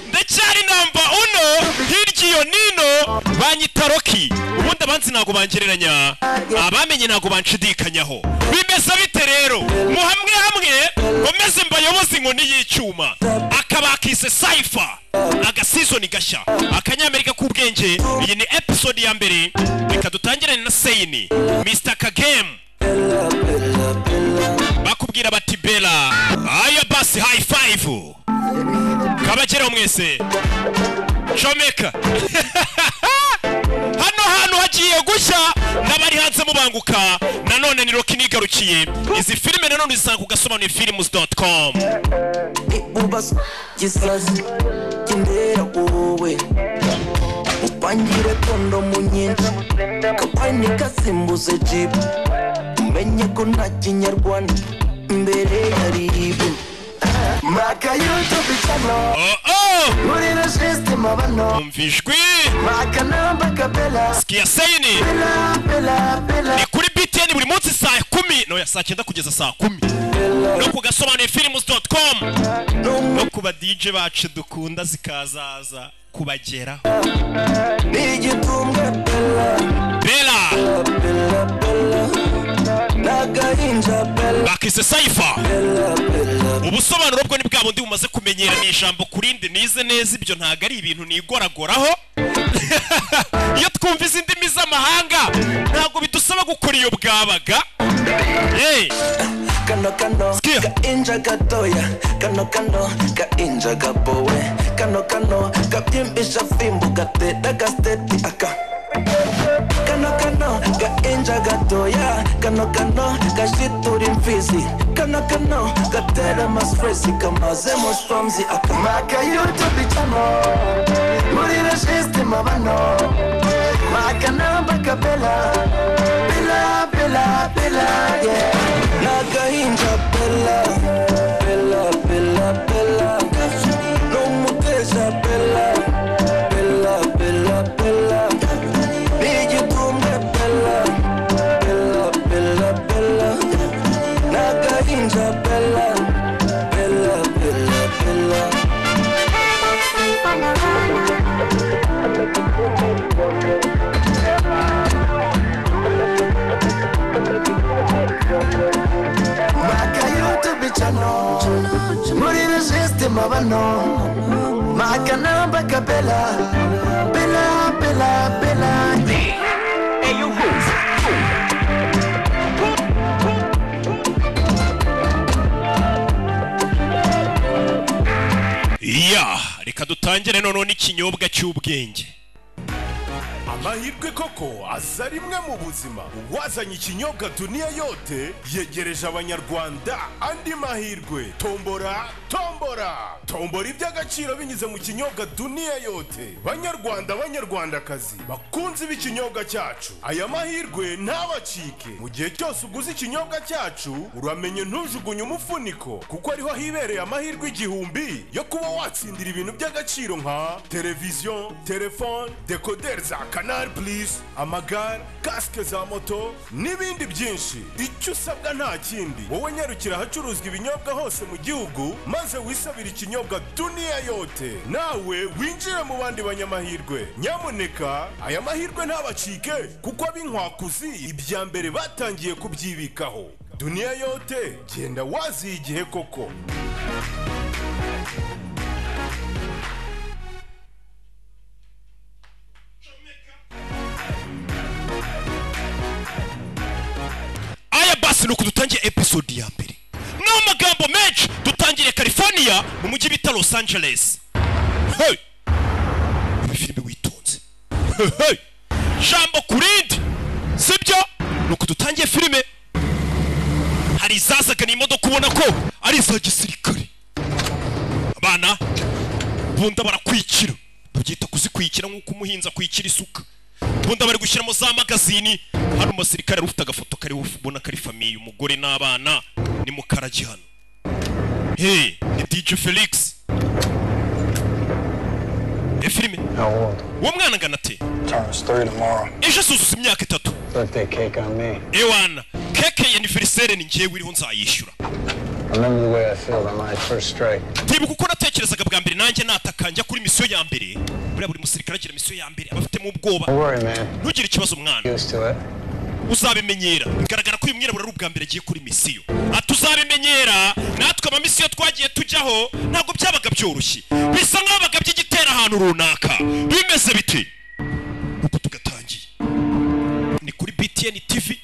Ndacyari number uno hirya iyo nino, banyita Rocky. Ubundi abanzi ntabwo bangereranya, abamenye ntabwo banshidikanyaho. Bimeze bite rero? Muhamwe hamwe nkomeze mbayoboze inkoni y'icyuma. Akabakise Cypher, agasizoni gashya, akanyamerika k'ubwenge. Iyi ni episode ya mbere. Reka dutangirane na Seyini Mr Kagame. Bakubwira bati Bella. Aya basi, high five kabageraho mwese. Comeka hano hantu hagiye gushya, n'abari hanze mubanguka. Nanone ni Rocky nigarukiye. Izi filime nanone uzisanga ku gasobanuye films.com. Bubas gisazi kindera wowe upangire kondomu nyinshi kapani kasimbuze jibu umenye ko nta kinyarwanda imbere ya ribu maka YouTube channel. Oh oh, muri na system abano umva ijwi maka namba kapela sikia Seyini bela bela bela. Ni kuri BTN buri munsi saa 10 no ya saa 9 kugeza saa 10, no ku gasobanuye films.com, no ku ba DJ bacu dukunda zikazaza kubageraho. Nigitumbwe bela Bella bela bela nagahinja bela bakise Cypher. Bela bela. Ubusobanuro bwo ni bwa bundi bumaze kumenyera, ni ijambo kurindi nize neza. Ibyo ntabwo ari ibintu nigoragoraho. Iyo twumva izi ndimi z'amahanga ntabwo bidusaba gukora iyo bwabaga. Hey, kano kano Sikia. Gainja gatoya kano kano gainja gabowe kano kano kabyimbisha fimbo gatera gasteti aka kano kano gainja gatoya kano kano gashitura imfizi kano kano gatera amasfresi kamazemo stromzi aka maka YouTube channel muri system abano maka namba kapela bela bela bela yeah nagahinja bela bela bela bela n'umuteza bela bela bela bela nigitumbwe bela bela bela bela nagahinja bela bela bela bela. Maka YouTube channel muri system abano maka namba kapela bela bela bela. Ya, reka dutangire noneho n'ikinyobwa cy'ubwenge. Amahirwe koko aza rimwe mu buzima. Uwazanye ikinyobwa Duniya Yote yegereje Abanyarwanda andi mahirwe. Tombora, tombora, tombora iby'agaciro binyuze mu kinyobwa Duniya Yote. Banyarwanda, Banyarwandakazi bakunze b'ikinyobwa cyacu, aya mahirwe ntabacike. Mu gihe cyose uguze ikinyobwa cyacu, uramenye ntujugunye umufuniko, kuko ariho hibereye amahirwe 1000 yo kuba watsindira ibintu by'agaciro nka televiziyo, telefone, dekoderi za Canal Plus, amagare, kasike za moto n'ibindi byinshi. Icyo usabwa nta kindi, wowe nyarukira ahacuruzwa ibinyobwa hose mu gihugu maze wisabire ikinyobwa Duniya Yote, nawe winjire mu bandi banyamahirwe. Nyamuneka aya mahirwe ntabacike, kuko ab'inkwakuzi ibya mbere batangiye kubyibikaho. Duniya Yote, genda waziye igihe koko. Aya basi, nuko dutangiye episode ya mbere n'amagambo menshi. Dutangire California mu mujyi bita Los Angeles. Hey! Ibi filime witonze. Hey, hey! Jambo kurindi sibyo? Nuko dutangiye filime, hari izazaga ni imodoka ubona ko ari iza gisirikare. Abana bunda barakwikira, babyita kuzikwikira nk'uko umuhinzi akwikira isuka. Bunda bari gushyiramo za magazini. Hano umusirikare ufite agafoto kariho ubona ko ari famille, umugore n'abana. Ni mukaragi hano. Hey, ni DJ Felix. E filime. How old? Uwo mwana angana ate? Turns 3 tomorrow. Ejo asuzuza imyaka 3. Birthday cake on me. Ewana, keke ya anniversaire ni njyewe iriho, nzayishyura. Remember the way I felt on my first strike. Ndibuka uko natekerezaga bwa mbere nanjye nataka njya kuri misiyo ya mbere. Buriya buri musirikare agira misiyo ya mbere, aba afitemo ubwoba. Don't worry, man. Ntugire ikibazo, mwana. Used to it. Uzabimenyera. Bigaragara ko uyu mwirabura ari ubwa mbere agiye kuri misiyo. Ati uzabimenyera, natwe amamisiyo twagiye tujyaho ntabwo byabaga byoroshye, bisa nk'aho bagabye igitero ahantu runaka. Bimeze biti uko tugatangiye ni kuri BTN TV,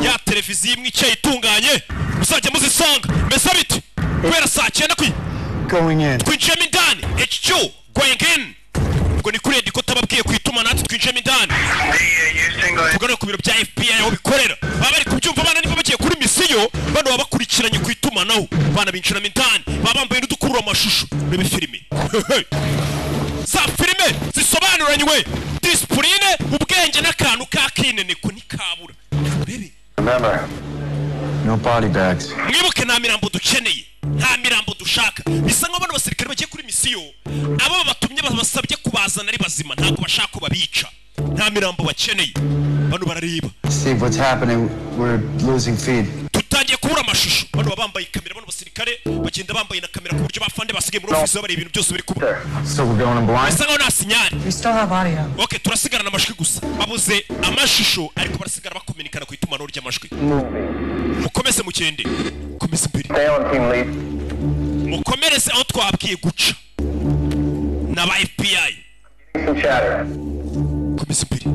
ya televiziyo imwe icyayi itunganye muzajya muzisanga. Mbese biti guhera saa 9 kwi Going in. Twinjiyemo indani, HQ going in. Ubwo ni kuri ediko tababwiye ku itumanaho, twinjiyemo indani tugaruke ku biro bya FBI aho bikorera. Baba bari kubyumva abana niba bagiye kuri misiyo, bano baba bakurikiranye ku itumanaho. Abana binjiramo indani, baba bambaye n'udukurura amashusho. Urebe filime, za filime zisobanuranywe disipurine, ubwenge n'akantu k'akineneko ntikabura. Urebe. Remember, no body bags. Mwibuke, nta mirambo dukeneye, nta mirambo dushaka. Bisa nk'aho bano basirikare bagiye kuri misiyo, abo babatumye babasabye kubazana ari bazima, ntabwo bashaka ko babica, nta mirambo bakeneye. Bano barareba. Steve, what's happening? We're losing feed. Tutangiye kubura amashusho. Bano baba bambaye kamera, bano basirikare bagenda bambaye na kamera ku buryo bafande basigaye muri ofisi bareba ibintu byose biri kuba. So we're going in blind? Bisa nkaho nta signal. We still have audio. Okay, turasigarana amajwi gusa, babuze amashusho, ariko barasigara bakominikana ku itumanaho ry'amajwi. Mukomeze mugende, mukomeze imbere. Stay on, team lead. Mukomereze aho twabwiye guca n'aba FBI. Some chatter. Komeza imbere,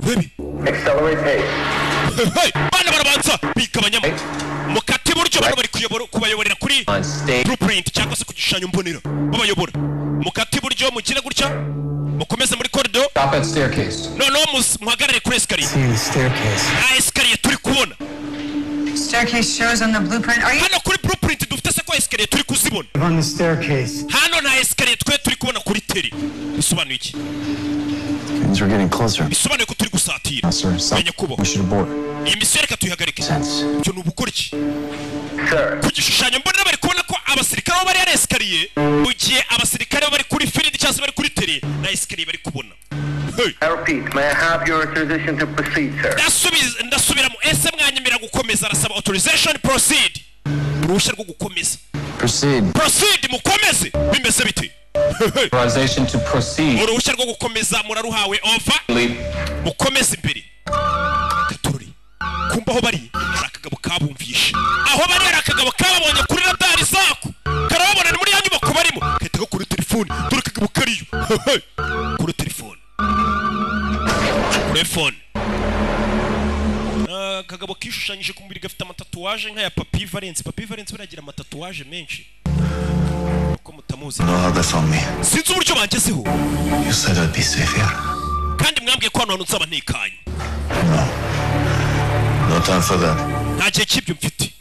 baby. Accelerate pace. Hey, bana barabanza bigabanyamo, mukate iburyo. Bano bari kubayoborera kuri blueprint cyangwa se ku gishushanyo mbonera, babayobora. Mukate iburyo, mugire gutya, mukomeze muri corridor. Stop at staircase. Noneho muhagarare kuri escalier. See the staircase. Nta escalier turi kubona. Staircase shows on the blueprint. Are you? Hano kuri blueprint dufite se ko escalier turi kuzibona? On the staircase. Hano nta escalier twe turi kubona kuri teri. Bisobanuye iki? Things are getting closer. Bisobanuye ko turi gusatira. Sir, stop. Menya kubaho. We should abort. Iyi misiyo reka tuyihagarike. Sense. Ibyo ni ubukora iki? Sir. Ku gishushanyo mbonera bari kubona ko abasirikare bo bari ari escalier, mu gihe abasirikare bo bari kuri field cyangwa se bari kuri teri na escalier bari kubona. Hey. I repeat, may I have your authorization to proceed, sir? Ndasubiramo, ese mwanyemera gukomeza? Arasaba authorization proceed, uruhushya rwo gukomeza. Proceed. Proceed, mukomeze. Bimeze bite? Authorization to proceed. Uruhushya rwo gukomeza muraruhawe, over. Lead. Mukomeze imbere. Katururi kumba aho bari hari akagabo kabumvishe, aho bari hari akagabo kababonye kuri radari zako, karababona ni muri ya nyubako barimo, gahita gakora telefone. Dore akagabo kariyo kuri telefone, kuri phone. Akagabo kishushanyije ku mubiri, gafite amatatouage nk'aya Papi Valence. Papi Valence baragira amatatouage menshi, uko mutamuzi. Know how they found me. Sinzi uburyo bangezeho. You said I'd be safe here. Kandi mwambwiye ko hano hantu nzaba ntekanye. No. No time for that. Nta gihe cy'ibyo mfite,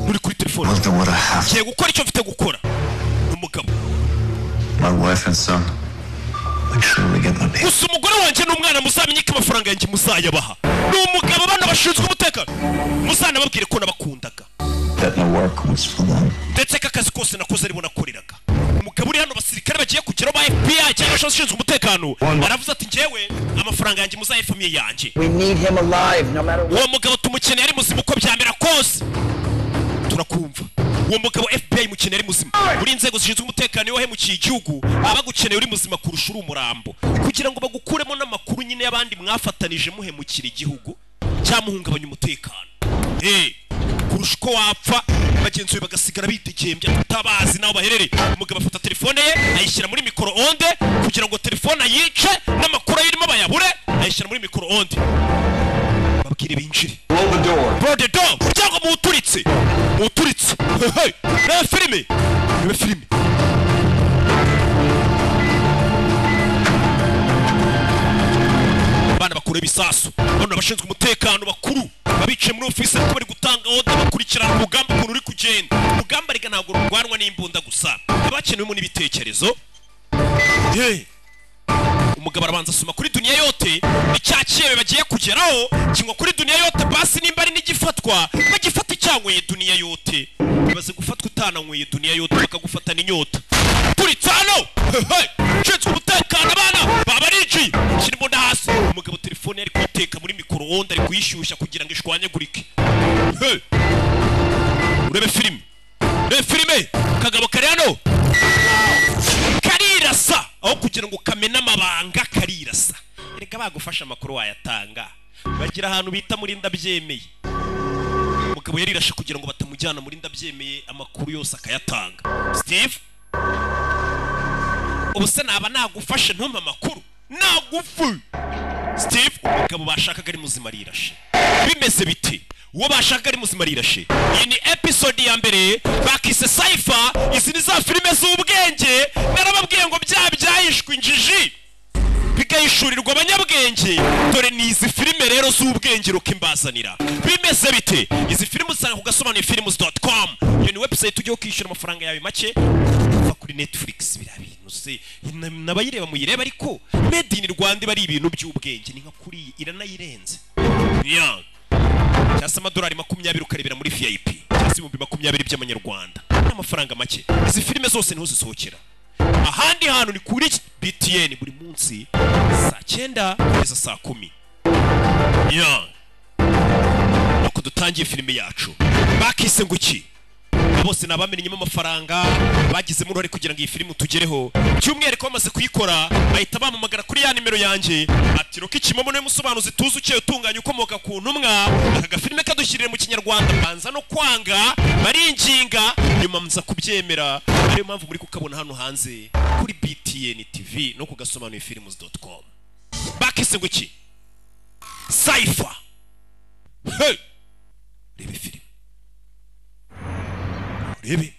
uri kuri telefone. I'll do what I have. Ngiye gukora icyo mfite gukora. Ni umugabo. My wife and son. Make sure we get my pay. Gusa umugore wanjye n'umwana muzamenye ko amafaranga yanjye muzayabaha. Ni umugabo. Bano bashinzwe umutekano muzanababwire ko nabakundaga. That my work was for them. Ndetse ko akazi kose nakoze aribo nakoreraga. Umugabo uri hano, basirikare bagiye kugeraho ba FBI cyangwa se abashinzwe umutekano, aravuze ati njyewe amafaranga yanjye muzahe famille yanjye. We need him alive, no matter what. Uwo mugabo tumukeneye ari muzima uko byamera kose. Turakumva, uwo mugabo FBI mukeneye ari muzima. Uri inzego zishinzwe umutekano, iyo wahemukiye igihugu baba bagukeneye uri muzima kurusha uri umurambo, kugira ngo bagukuremo n'amakuru nyine y'abandi mwafatanije muhemukira igihugu cyangwa muhungabanya umutekano. Kurusha uko wapfa bagenzi be bagasigara bitegembya tutabazi n'aho baherereye. Umugabo afata telefone ye ayishyira muri micro-onde kugira ngo telefone ayice n'amakuru ayirimo bayabure. Ayishyira muri micro-onde, babwire binjire. Blow the door. Blow the door, umuryango muwuturitse, muwuturitse. Hey, reba filime, reba filime. Abana bakura ibisasu. Bano abashinzwe umutekano bakuru babicaye muri ofisi, ariko bari gutanga order, bakurikirana urugamba ukuntu uri kugenda. Urugamba rega ntabwo rurwanwa n'imbunda gusa, haba hakenewemo n'ibitekerezo. Hey. Umugabo arabanza asoma kuri Duniya Yote icya cyebe bagiye kugeraho kinywa kuri Duniya Yote. Basi nimba ari n'igifatwa bagifata icyanyweye Duniya Yote. Ibaze gufatwa utananyweye Duniya Yote, bakagufatana inyota. Turitse hano ushinzwe umutekano, abana baba bariciye. Shyira imbunda hasi. Umugabo telefone ari kuyiteka muri micro-onde, ari kuyishyushya kugira ngo ishwanyagurike. Hey! Urebe filime. Filime kagabo kari hano karirasa, aho kugira ngo kamene amabanga karirasa. Erega bagufasha amakuru wayatanga. Bagira ahantu bita muri ndabyemeye. Umugabo yarirashe kugira ngo batamujyana muri ndabyemeye, amakuru yose akayatanga. Steve, ubu se naba nagufashe ntumpe amakuru nagufu? Steve, umugabo bashakaga ari muzima arirashe. Bimeze bite? Uwo bashakaga ari muzima arirashe. Iyi ni episode ya mbere, bakise Cypher. Izi ni za filime z'ubwenge narababwiye ngo bya byahishwe injiji bigahishurirwa abanyabwenge. Dore ni izi filime rero z'ubwenge Rocky mbazanira. Bimeze bite? Izi filime usanga ku gasobanuye films.com. Iyo ni website ujya ukishyura amafaranga yawe make uva kuri Netflix. Biriya bintu se n'abayireba muyireba, ariko made in Rwanda iba ari ibintu by'ubwenge, ni nka kuri iranayirenze. Yeah. Cyangwa se amadolari 20 ukarebera muri VIP, cyangwa se 20,000 by'amanyarwanda, ni amafaranga make. Izi filime zose niho zisohokera. Ahandi hantu ni kuri BTN buri munsi saa 9 kugeza saa 10. Yeah. Nuko dutangiye filime yacu, bakise ngo iki? Bose ni abamenyemo amafaranga bagizemo uruhare kugira ngo iyi filime tugereho. By'umwihariko bamaze kuyikora bahita bampamagara kuri ya nimero yanjye, ati Rocky Kimomo niwe musobanuzi tuzi ukeye utunganya ukomoka ku ntumwa, aka gafilime kadushyirire mu Kinyarwanda. Mbanza no kwanga, baringinga, nyuma nza kubyemera. Ariyo mpamvu muri kukabona hano hanze kuri BTN TV no ku gasobanuye films.com. Bakise ngo iki? Cypher. Hey! Reba filime. Rebe.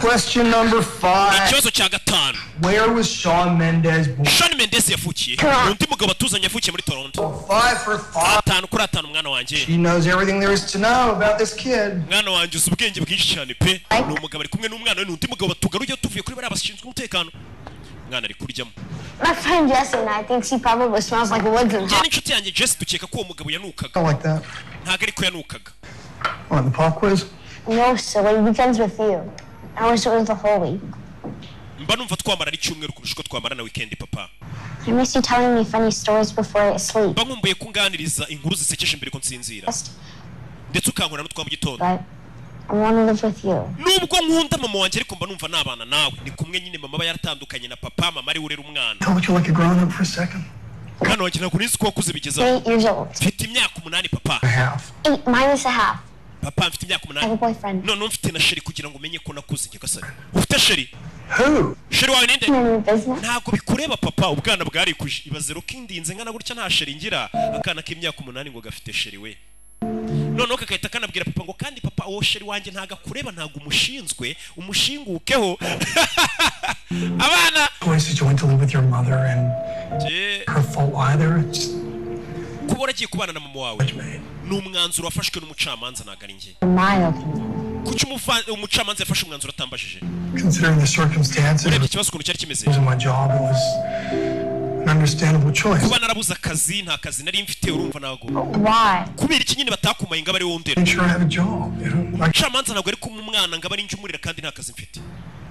Question number 5. Ikibazo cya 5. Where was Shawn Mendes born? Shawn Mendes yavukiye. Undi mugabo atuzanye yavukiye muri Toronto. 5 for 5. 5 kuri 5 mwana wanjye. He knows everything there is to know about this kid. Mwana wanjye uzi ubwenge bwinshi cyane pe. Ni umugabo ari kumwe n'umwana we, ni undi mugabo batugaruye tuvuye kuri bariya bashinzwe umutekano. Mwana ari kuryamo. My friend Jesse and I think she probably smells like woods and Njye n'inshuti yanjye Jesse dukeka ko uwo mugabo yanukaga. I like that. Ntago ariko yanukaga. On the pop quiz? No, silly. Weekends with you. I wish it was the whole week. Mba numva twamara ari cyumweru kurusha uko twamara na weekend, papa. I miss you telling me funny stories before I sleep. Mba nkumbuye kunganiriza inkuru zisekeje mbere ko nsinzira. Ndetse ukankora n'utwa mu gitondo. But I want to live with you. Nubwo nkunda mama wanjye ariko mba numva nabana nawe. Ni kumwe nyine mama aba yaratandukanye na papa, mama ari urera umwana. Don't you like a grown up for a second? Mwana wanjye ntabwo nizi ko wakuze bigeza. 8 years old. Mfite imyaka 8 papa. 8 minus a half. Papa mfite imyaka 8. None mfite na sheri kugira ngo umenye ko nakuze. Nyagasani. Ufite sheri? Who? Sheri wawe ninde? Ntabwo bikureba papa, ubwana bwarikuje. Ibaze Rocky ndinze nkana gutya nta sheri ngira. Akana k'imyaka 8 ngo gafite sheri we. Noneho kakahita kanabwira papa ngo kandi papa uwo sheri wanjye ntago akureba, ntago umushinzwe, umushingukeho. Abana choice that you went to live with your mother and her fault either. It's kuba waragiye kubana na mama wawe ni umwanzuro wafashwe n'umucamanza, ntago ari njye. Kuki umucamanza yafashe umwanzuro atambajije? Considering the circumstances, urebye ikibazo ukuntu cyari kimeze, losing my job, it was an understandable choice. Kuba narabuze akazi, nta kazi nari mfite, urumva ntago. Kubera iki nyine batakumaye ngo abe ari wowe undera? Make sure I have a job, you know? Like, Umucamanza ntabwo ari kumwe umwana ngo abe ari njye umurera kandi nta kazi mfite.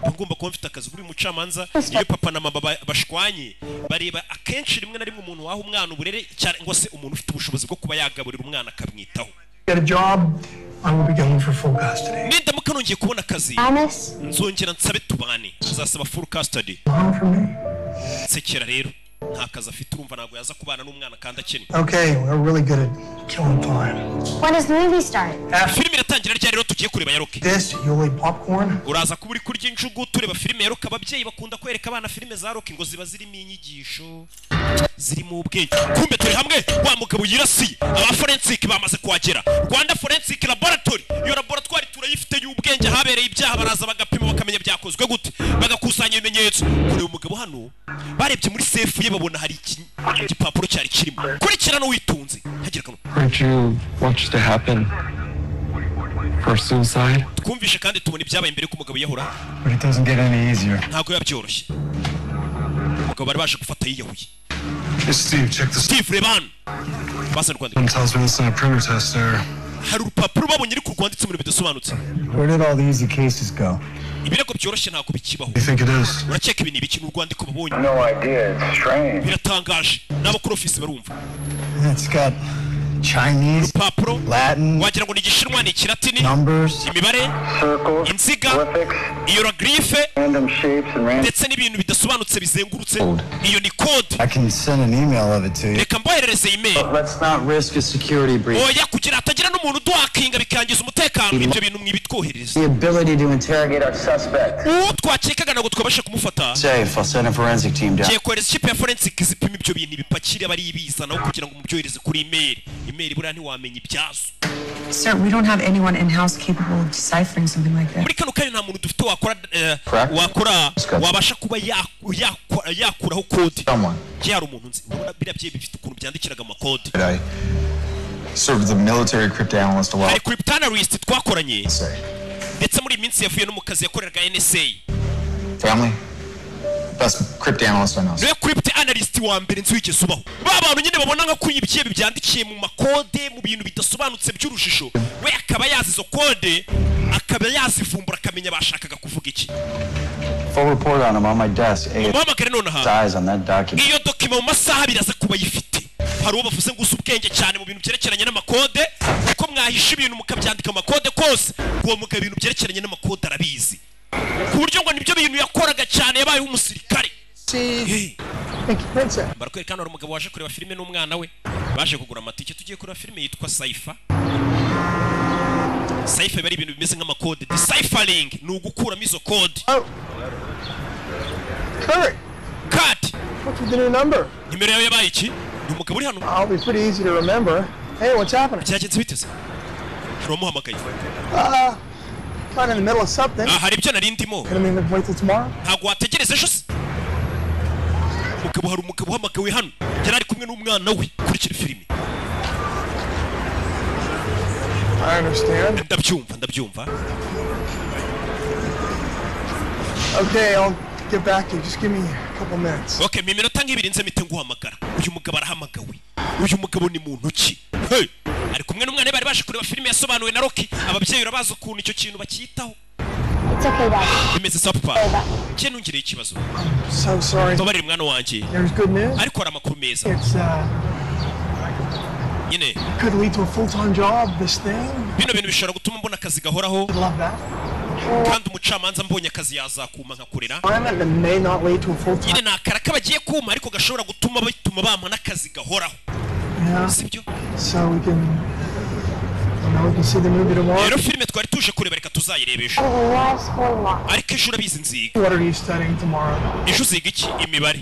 Ngomba kuba mfite akazi. Buri mucamanza iyo papa na mama bashwanye bareba akenshi rimwe na rimwe umuntu waha umwana uburere cyangwa se umuntu ufite ubushobozi bwo kuba yagaburira umwana akamwitaho. get a job, I will be going for full custody. Nindamuka nongeye kubona akazi nzongera nsabe tubane, nzasaba full custody. Nsekera rero nta kazi afite, urumva ntabwo yaza kubana n'umwana kandi akennye. Okay, we're really good at killing time. When does the movie start? Filime iratangira ryari rero tugiye kureba ya Rocky? This, you'll eat popcorn. Uraza kuba uri kurya injugu tureba filime ya Rocky. Ababyeyi bakunda kwereka abana filime za Rocky ngo ziba zirimo inyigisho, zirimo ubwenge. Kumbe turi hamwe wa mugabo yirasiye, aba forensic bamaze kuhagera. Rwanda Forensic Laboratory, iyo laboratoire turayifite y'ubwenge. Habereye ibyaha baraza bagapima bakamenya byakozwe gute, bagakusanya ibimenyetso. Kureba umugabo hano barebye muri safe ye babona hari igipapuro cyari kirimo. Kurikirana witunze hagira kano. Heard you watched it happen for suicide. Twumvishe kandi tubona ibyabaye mbere ko umugabo yahura. But it doesn't get any easier. Ntabwo yabyoroshye. Umugabo bari baje gufata yiyahuye. Hey Steve, check this. Steve, reba hano. Basa rwandiko. One tells me this is a printer test error. Hari urupapuro babonye ariko rwanditse mu bintu bidasobanutse. Where did all the easy cases go? Ibirego byoroshye ntabwo bikibaho. You think it is? Urakeka ibi ni ibiki? Ni urwandiko babonye. No idea. It's strange. Biratangaje. N'abo kuri office barumva. It's got Chinese, Urupapuro Latin, wagira ngo ni Igishinwa, ni Ikilatini, numbers. imibare, Circles, inziga, glyphics, hieroglyphe, random shapes, and random ndetse n'ibintu bidasobanutse bizengurutse. Iyo ni code. I can send an email of it to you. Reka mboherereze email. Let's not risk a security breach. Oya, kugira hatagira n'umuntu uduhakinga bikangiza umutekano, ibyo bintu mwibitwoherereza. The ability to interrogate interrogate our suspect. Uwo twakekaga ntabwo twabasha kumufata. Safe. I'll send a forensic team down. Ngiye kohereza ikipe ya forensic zipima ibyo bintu, bipakire bari ibizanaho kugira ngo mubyohereze kuri email. Email buriya ntiwamenya ibyazo. Sir, we don't have anyone in-house capable of deciphering something like that. Muri kano kanya nta muntu dufite wakora Correct. wakora wabasha kuba yakuraho code. Someone. Njye hari umuntu nzi. Urabona biriya byebi bifite ukuntu byandikiraga amakode. I served as a military cryptanalyst a while. Hari cryptanalyst twakoranye, Say. ndetse muri iyi minsi yavuye no mu kazi, yakoreraga NSA. Family? Best cryptanalyst I know. Niwe cryptanalyst wa mbere nzi wigeze ubaho. Ba bantu nyine babona nka ko ibyebe byandikiye mu makode, mu bintu bidasobanutse by'urujijo, we akaba yazi izo kode, akaba yazivumbura, akamenya bashakaga kuvuga iki. Full report on him on my desk. Umuhamagare nonaha. Eyes on that document. Iyo document mu masaha 2 aza kuba ayifite. Hari uwo bavuze ngo uzi ubwenge cyane mu bintu byerekeranye n'amakode, kuko mwahisha ibintu mukabyandika mu makode kose, uwo mugabo ibintu byerekeranye n'amakode arabizi, ku buryo ngo nibyo bintu yakoraga cyane, yabaye umusirikare. Hey. Barakwereka hano hari umugabo waje kureba filime n'umwana we, baje kugura amatike. Tugiye kureba filime yitwa Cipher. Cipher biba ari ibintu bimeze nk'amakode. Deciphering ni ugukuramo izo kode. Kurt, Kurt, what's with the new number? Nimero yawe yabaye iki? Ni umugabo uri hano. I'll be pretty easy to remember. Hey, what's happening? Byagenze biteze? Hari uwamuhamagaye. Kind of in the middle of something. Ah, hari ibyo nari ndimo. Gonna mean wait till tomorrow? Ntabwo wategereza ejo se? Umugabo, hari umugabo uhamagawe hano, yari ari kumwe n'umwana we. Kurikira filime. I understand. Ndabyumva, ndabyumva. Okay, I'll get back to you. Just give me a couple minutes. Okay, mu minota nk'ibiri nze mpite nguhamagara. Uyu mugabo arahamagawe. Uyu mugabo ni muntu ki? Hey! Ari kumwe n'umwana we, bari baje kureba filime yasobanuwe na Rocky. Ababyeyi urabazi ukuntu icyo kintu bacyitaho. It's okay, Dad. Bimeze sawa papa, njye ntungire ikibazo. So sorry. Mbabarire mwana wanjye. There's good news. Ariko hari amakuru meza. It's Nyine could lead to a full-time job. This thing. bino bintu bishobora gutuma mbona akazi gahoraho. I'd love that. Kandi umucamanza mbonye akazi yazakuma nkakorera. Assignment that may not lead to a full-time. Nyine ni akaraka bagiye kuma, ariko gashobora gutuma bituma bampa n'akazi gahoraho. Yeah. Sibyo? So we can see the movie tomorrow. Rero filime twari tuje kureba, reka tuzayireba ejo. I love school law. Ariko ejo urabizi nziga. What are you studying tomorrow? Ejo uziga iki? Imibare.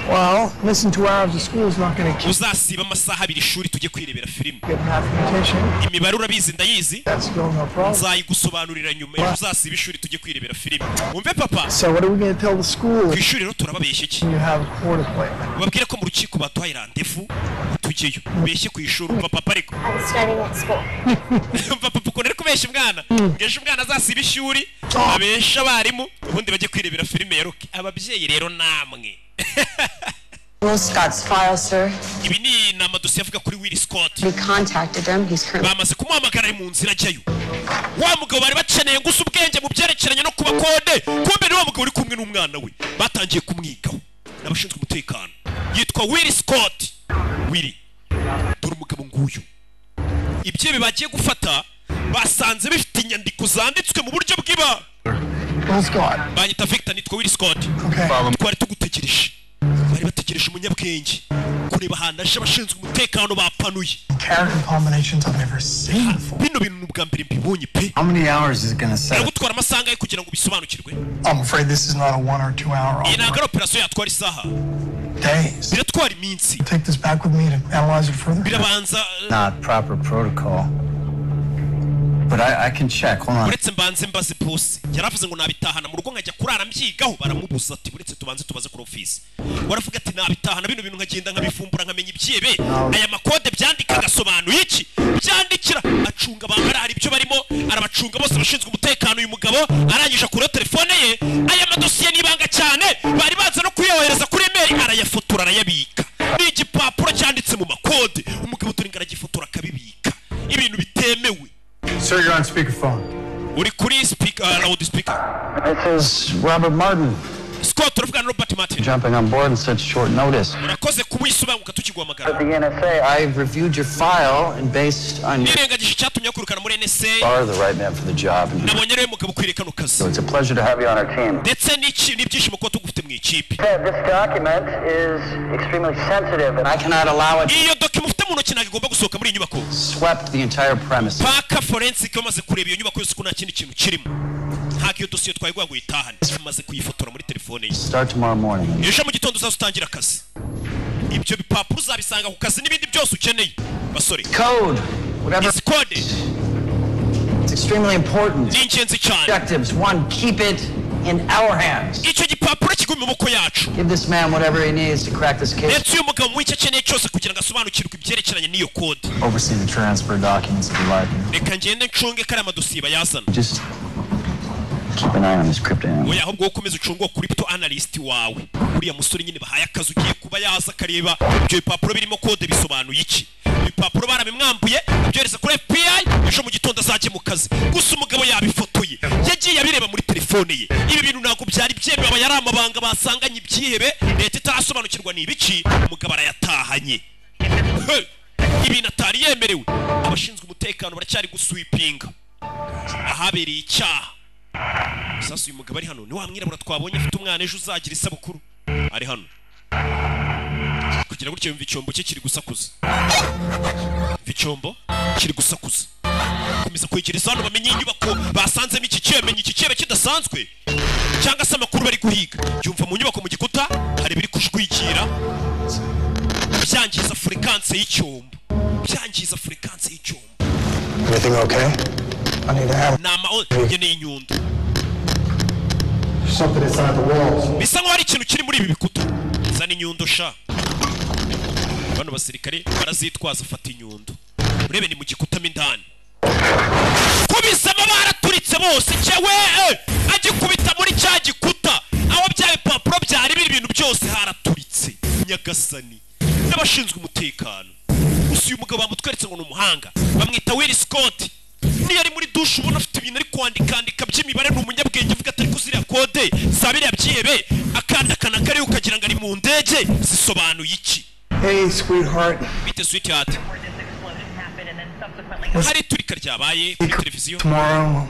Well, missing 2 hours of school is not going to keep Uzasiba amasaha 2 ishuri tujye kwirebera filime. good mathematician. Imibare urabizi ndayizi. That's still no problem. Nzayigusobanurira nyuma. Ejo uzasiba ishuri tujye kwirebera filime, wumve papa. So what are we going to tell the school Ku ishuri rero turababeshya iki? when you have a court appointment? Babwire ko mu rukiko baduhaye randevu, tujyeyo. Ubeshye ku ishuri. Umva papa ariko. I'm studying at school. Umva papa ukuntu ari kubeshya umwana, ngo ejo umwana azasiba ishuri, abeshe abarimu, ubundi bajye kwirebera filime ya Rocky. Ababyeyi rero namwe. Will Scott's file, sir. Ibi ni amadosiye avuga kuri Will Scott. We contacted him. He's currently Bamaze kumuhamagara, ari mu nzira ajyayo. Wa mugabo bari bakeneye gusa ubwenge mu byerekeranye no kuba kode, kumbe ni wa mugabo uri kumwe n'umwana we, batangiye kumwigaho n'abashinzwe umutekano. Yitwa Will Scott. Willy, dore umugabo nguyu. Ibyo bagiye gufata basanze bifite inyandiko zanditswe mu buryo bw'iba. Will Scott. Banyita Victor, nitwa Will Scott. Okay. Twari tugutegereje. Bari bategereje umunyabwenge kureba ahantu aje. Abashinzwe umutekano bapanuye. Character combinations I've never seen before. Bino bintu ni ubwa mbere mbibonye pe. How many hours is it gonna set? Biragutwara amasaha angahe kugira ngo ubisobanukirwe? I'm afraid this is not a 1 or 2 hour Iyi ntabwo ari operasiyo yatwara isaha. days. Biratwara iminsi. Take this back with me to analyze it further. Birabanza. Not proper protocol. But I can check. Hold on. Uretse mbanze mbaze boss. Yaravuze ngo nabitahana mu rugo nkajya kurara mbyigaho, baramubuza ati uretse tubanze tubaze kuri office. Waravuga ati nabitahana bino bintu nkagenda nkabivumbura, nkamenya ibyebe aya makode byandika agasobanuye iki byandikira. Acunga abantu, hari ibyo barimo arabacunga bose, abashinzwe umutekano. Uyu mugabo arangije akuraho telefone ye. Aya madosiye ni ibanga cyane, bari baza no kuyohereza kuri email, arayafotora arayabika. Ni igipapuro cyanditse mu makode. Umugabo dore ngo aragifotora akabibika, ibintu bitemewe. Sir, you're on speakerphone. Uri kuri speaker, loud speaker. This is Robert Martin. Scott. Scott, uravuga na Robert Martin. Jumping on board in such short notice. Urakoze kuba uyisobanguka tukiguhamagara. At the NSA, I've reviewed your file and based on your Nirengagije icyatumye akurukana muri NSA, are the right man for the job. And nabonye ariwe mugabo ukwiriye kano kazi. so it's a pleasure to have you on our team. Ndetse n'ibyishimo kuba tugufite mu ikipe. This document is extremely sensitive and I cannot allow it Iyo document ufite mu ntoki ntabwo igomba gusohoka muri iyi nyubako. Swept the entire premise. Paka forensic bamaze kureba iyo nyubako yose ko nta kindi kintu kirimo. Ntabwo iyo dosiye twayiguha ngo uyitahane, tumaze kuyifotora muri telefone ye. Start tomorrow morning. Ejo mu gitondo uzaza utangira akazi. Ibyo bipapuro uzabisanga ku kazi n'ibindi byose ukeneye, basore. Code, whatever. Izi kode It's extremely important. ni ingenzi cyane. Objectives. One, keep it in our hands. Icyo gipapuro kiguma mu maboko yacu. Give this man whatever he needs to crack this case. Ndetse uyu mugabo mu icyo akeneye cyose kugira ngo asobanukirwe ibyerekeranye n'iyo kode. Oversee the transfer documents if you like. Reka ngende ncunge kariya madosiye bayazana. Just keep an eye on this crypto analyst. Oya, ahubwo wowe ukomeze ucunge uwo crypto analyst wawe, uriya musore nyine bahaye akazi ugiye kuba yaza akareba ibyo bipapuro birimo kode bisobanuye iki. Ibipapuro barabimwambuye, abyohereza kuri FBI. Ejo mu gitondo azajye mu kazi. Gusa umugabo yabifotoye, yagiye abireba muri telefone ye. Ibi bintu ntabwo byari byemewe, aba yari amabanga basanganye ibyihebe leta itarasobanukirwa ni ibiki. Umugabo arayatahanye. Hey! Ibintu atari yemerewe. Abashinzwe umutekano baracyari guswipinga ahabereye icyaha. Sasa uyu mugabo ari hano ni wa mwirabura twabonye afite umwana ejo uzagira isabukuru. Ari hano kugira gutyo yumva icyombo cye kiri gusakuza, yumva icyombo kiri gusakuza. Komeza kwegereza hano bamenye inyubako basanzemo iki cyemenya iki cyebe kidasanzwe cyangwa se amakuru bari guhiga. Yumva mu nyubako mu gikuta hari ibiri kujwikira, byangiza fréquence y'icyombo, byangiza fréquence y'icyombo. Everything okay? I need a hammer. Ni ama nkeneye inyundo. Something inside the walls. Bisa nkaho hari ikintu kiri muri ibi bikuta. Zana inyundo sha. Bano basirikare barazitwaza. Fata inyundo urebe ni mu gikuta mo indani. Kubisamo baraturitse bose cyewe. Agikubita muri cya gikuta aho bya bipapuro byari biri, ibintu byose haraturitse. Nyagasani n'abashinzwe umutekano. Gusa uyu mugabo bamutweretse ngo ni umuhanga, bamwita Will Scott. Niyo ari muri dushe ubona afite ibintu ari kwandikandika by'imibare. Ni umunyabwenge. Uvuga atari ko ziriya kode za biriya byihebe akandakana kariho ukagira ngo ari mu ndege zisobanuye iki? Hey, sweetheart. Bite, sweetheart? Hari iturika ryabaye kuri televiziyo. Tomorrow.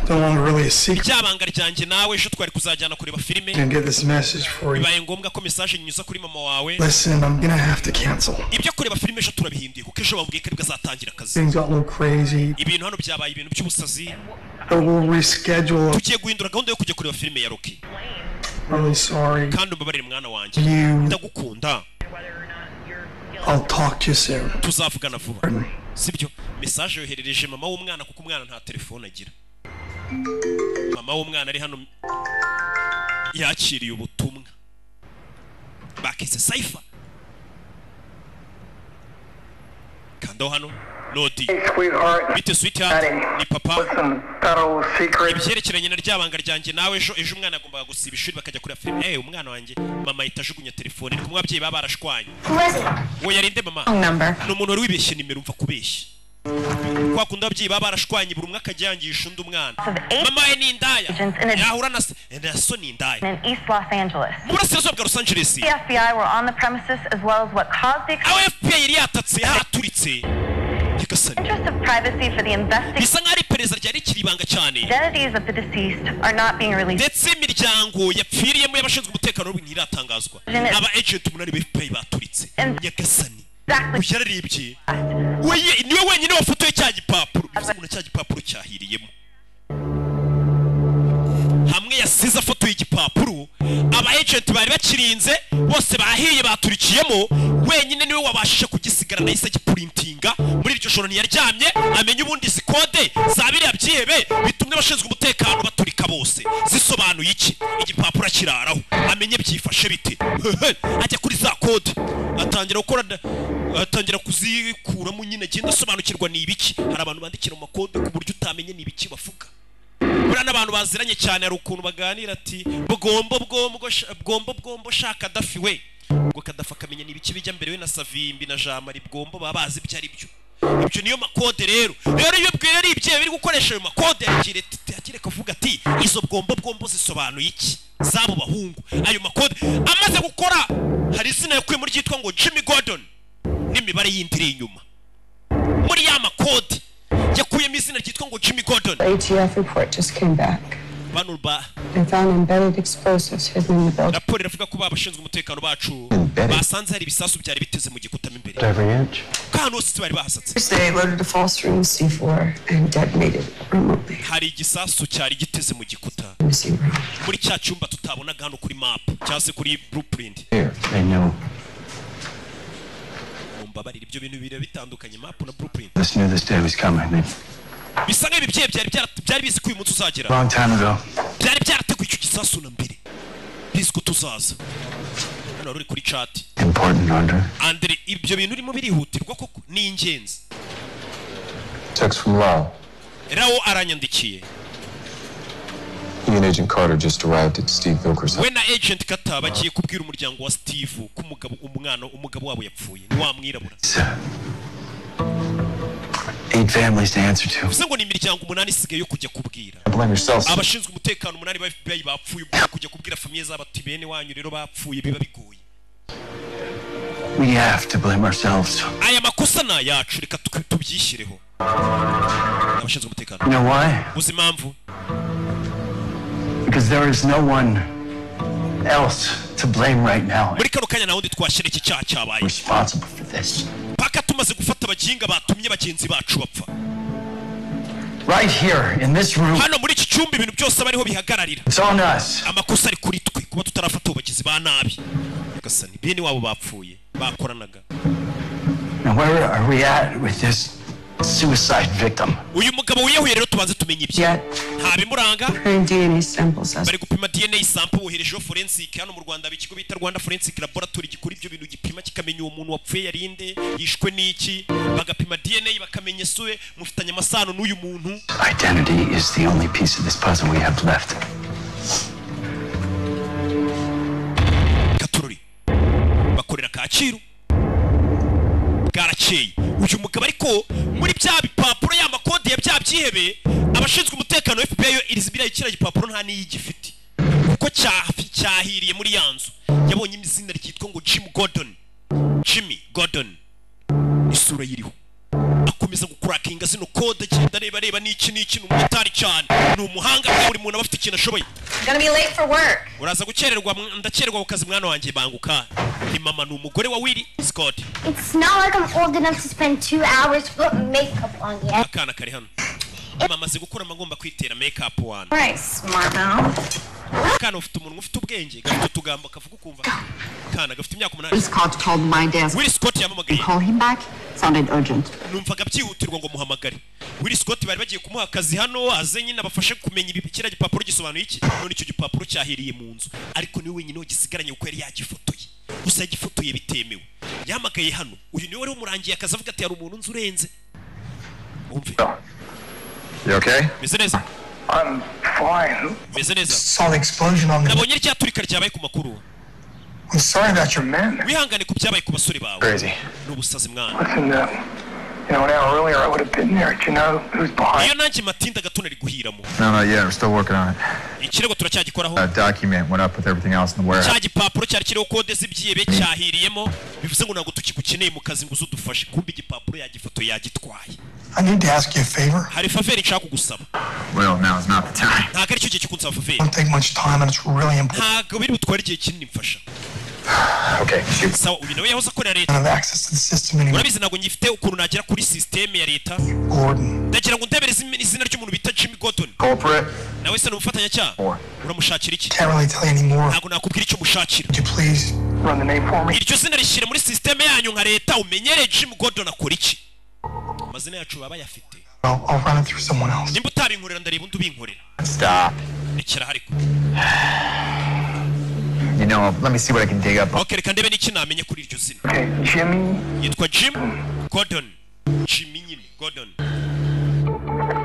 No longer really a secret. Ryabanga ryanjye nawe, ejo twari kuzajyana kureba filime. And get this message for you. Bibaye ngombwa ko message nyuza kuri mama wawe. Listen, I'm gonna have to cancel. Ibyo kureba filime ejo turabihinduye, kuko ejo bambwiye ko aribwo azatangira akazi. Things got a little crazy. Ibintu hano byabaye ibintu by'ubusazi. But we'll reschedule. Tugiye guhindura gahunda yo kujya kureba filime ya Rocky. Really sorry. Kandi umbabarire, mwana wanjye. You. Ndagukunda. I'll talk to you soon. Tuzavugana vuba, sibyo? Message yoherereje mama w'umwana kuko umwana nta telefone agira. Mama w'umwana ari hano yakiriye ubutumwa bakise cipher. Kandaho hano nodi. Sweetheart. Bite, sweetheart? Ni papa. Listen, that old secret. Ibyerekeranye na ryabanga ryanjye nawe, ejo ejo umwana yagombaga gusiba ishuri bakajya kureba filime. Umwana wanjye. Mama ahita ajugunya telefone. Ni kumwe ababyeyi baba barashwanye. Who was it? Uwo yarinde, mama? Wrong number. Ni umuntu wari wibeshye nimero. Umva kubeshya kwa kundi ababyeyi baba barashwanye, buri umwe akajya yangisha undi umwana. Mama we ni indaya, yahura na se na so ni indaya. In East Los Angeles. Mu burasirazuba bwa Los Angeles. The FBI were on the premises as well as what caused the Aho FBI yari yatatse haturitse. Nyagasani. interest of privacy for the investigation. Bisa nk'aho ari iperereza ryari rikiri ibanga cyane. Identities of the deceased are not being released. Ndetse imiryango yapfiriyemo y'abashinzwe umutekano w'ibintu ntiratangazwa. Aba agent umunani ba FBI baturitse. Nyagasani, uyu yararebye weye, niwe wenyine wafotoye cya gipapuro. Bivuze ngo na cya gipapuro cyahiriyemo hamwe yasize afotoye igipapuro. Aba agent bari bakirinze bose bahiye, baturikiyemo. Wenyine niwe wabashije kugisigarana, yahise agipurintinga. Muri iryo joro ntiyaryamye amenya ubundi izi kode za biriya byihebe bitumye abashinzwe umutekano baturika bose zisobanuye iki. Igipapuro akiraraho amenye byifashe bite. Ajya kuri za kode, atangira gukora, atangira kuzikuramo nyine, agenda asobanukirwa ni ibiki. Hari abantu bandikira mu makode ku buryo utamenye ni ibiki bavuga. Buriya n'abantu baziranye cyane hari ukuntu baganira ati bwombo bwombo bwombo bwombo sha Kadafi we. Ubwo Kadafi akamenya ni ibiki bijya mbere, we na Savimbi na Jamari. Bwombo baba bazi ibyo ari byo. Ibyo niyo makode. Rero iyo bwira ari ibyewe biri gukoresha ayo makode, yagira kavuga ati izo bwombo bwombo zisobanuye iki zabo bahungu. Ayo makode amaze gukora, hari izina yakuye muri ryitwa ngo Jimmy Gordon n'imibare yindi iri inyuma muri ya makode yakuyemo izina ryitwa ngo Jimmy Gordon. ATF report just came back. Bano ba They found embedded explosives hidden in the building. Raporo iravuga ko abashinzwe umutekano bacu basanze hari ibisasu byari biteze mu gikuta mo imbere. Every inch. Ko ahantu hose bari bahasatse. They loaded a false room C4 and detonated it remotely. Hari igisasu cyari giteze mu gikuta Missing room. muri cya cyumba tutabonaga hano kuri map cyangwa se kuri blueprint. Here, they knew. Mumbabarire, ibyo bintu bibiri bitandukanye, map na blueprint. This knew this day was coming. They, Bisa nk'ibi byihebe byari bizi ko uyu munsi uzagera. long time ago. Byari byarateguye icyo gisasu na mbere, bizi ko tuzaza hano. Wari uri kuri chat. Important, Andre. Andre, ibyo bintu urimo birihutirwa koko, ni ingenzi. Text from Lau. Rawo aranyandikiye. He and Agent Carter just arrived at Steve Vilker's house. We na Agent Carter bagiye kubwira umuryango wa Steve ko umugabo, umwana, umugabo wabo yapfuye, ni wa mwirabura. Eight families to answer to. Bivuze ngo ni imiryango umunani isigaye yo kujya kubwira. Blame yourself. Abashinzwe umutekano umunani ba FBI bapfuye, ubwo kujya kubwira famille zabo ati bene wanyu rero bapfuye, biba bigoye. We have to blame ourselves. Aya makosa ni ayacu, reka tubyishyireho abashinzwe umutekano. You know why? Uzi impamvu? Because there is no one else to blame right now. Muri kano kanya nta wundi twashyira iki cyaha cyabaye. Responsible for this. Paka tumaze gufata abaginga batumye bagenzi bacu bapfa. Right here in this room. Hano muri iki cyumba ibintu byose aba ariho bihagararira. It's on us. Amakosa ari kuri twe kuba tutarafata abo bagizi ba nabi. Nyagasani, bene wabo bapfuye bakoranaga. Now where are we at with this suicide victim? Uyu mugabo wiyahuye rero, tubanze tumenye ibye. Nta bimuranga. Preparing DNA samples as Bari gupima DNA sample, woherejeho forensic. Hano mu Rwanda haba ikigo bita Rwanda Forensic Laboratory gikora ibyo bintu, gipima kikamenya uwo muntu wapfuye yarinde, yishwe n'iki, bagapima DNA bakamenya isue mufitanye amasano n'uyu muntu. Identity is the only piece of this puzzle we have left. Katururi bakorera Kacyiru. Bwarakeye, uyu mugabo ariko muri bya bipapuro, ya makode ya bya byihebe, abashinzwe umutekano wa FBI yo irizi biriya kiriya gipapuro nta n'iyigifite kuko cyahiriye muri ya nzu. Yabonye izina ryitwa ngo Jim Gordon, Jimmy Gordon, isura yiriho. Akomeza gukurakinga zino kode, agenda areba areba n'iki n'iki. Ni umumotari cyane, ni umuhanga. Buri muntu aba afite ikintu ashoboye. I'm gonna be late for work. Uraza gukererwa, ndakererwa ku kazi mwana wanjye, banguka. Ni mama, ni umugore wa Willy Scott. It's not like I'm old enough to spend 2 hours to put makeup on yet. Akana kari hano. Mama amaze gukura, agomba kwitera make up wana. All right, smart mouth. Akana ufite umunwa ufite ubwenge, gafite utugambo kavuga ukumva. Kana gafite imyaka 8. Will Scott called my desk. Willy Scott yampamagaye. Call him back. Sounded urgent. Numvaga byihutirwa ngo muhamagare. Willy Scott bari bagiye kumuha akazi hano, aze nyine abafashe kumenya ibi, kiriya gipapuro gisobanuye iki. None icyo gipapuro cyahiriye mu nzu, ariko niwe wenyine wagisigaranye kuko yari yagifotoye. Gusa yagifotoye bitemewe. Yahamagaye hano, uyu niwe wari umurangiye akazi, avuga ati hari umuntu nzi urenze. Umve. You okay? Meze neza? I'm fine. Meze neza. Saw the explosion on the. Nabonye rya turika ryabaye ku makuru. I'm sorry about your men. Wihangane ku byabaye ku basore bawe. Crazy. Ni ubusazi mwana. Listen, an hour earlier I would have been there. Do you know who's behind? Iyo nanjye matinda gato nari guhiramo. No, not yet. We're still working on it. Ikirego turacyagikoraho. That document went up with everything else in the warehouse. Cya gipapuro cyari kiriho kode z'ibyihebe cyahiriyemo, bivuze ngo ntabwo tukigukeneye mu kazi ngo uze udufashe. Kumbe igipapuro yagifoto yagitwaye. I need to ask you a favor. Hari favor nshaka kugusaba. Well, now is not the time. Ntabwo aricyo gihe cyo kunsaba favor. Won't take much time and it's really important. Ntabwo biri butware igihe kinini, mfasha. Okay, shoot. Sawa, uyu nawe yahoze akorera I leta. don't have access to the system anymore. Urabizi ntabwo ngifite ukuntu nagera kuri sisiteme ya leta. Gordon. Ndagira ngo ndebere izina ry'umuntu bita Jimmy Gordon. Culprit. Nawe se ni umufatanyacyaha? Uramushakira iki? Can't really tell you anymore. Ntabwo nakubwira icyo mushakira. Would you please run the name for me? Iryo zina rishyire muri sisiteme yanyu nka leta, umenyere Jim Gordon akora iki. Amazina yacu baba bayafite. I'll run it through someone else. Nimba utabinkorera, ndareba undi ubinkorera. Stop. Rekera ariko. Let me see what I can dig up. Ok, reka ndebe n'iki namenye kuri iryo zina. Okay, Jimmy. Yitwa Jim Gordon, Jimmy nyine Gordon.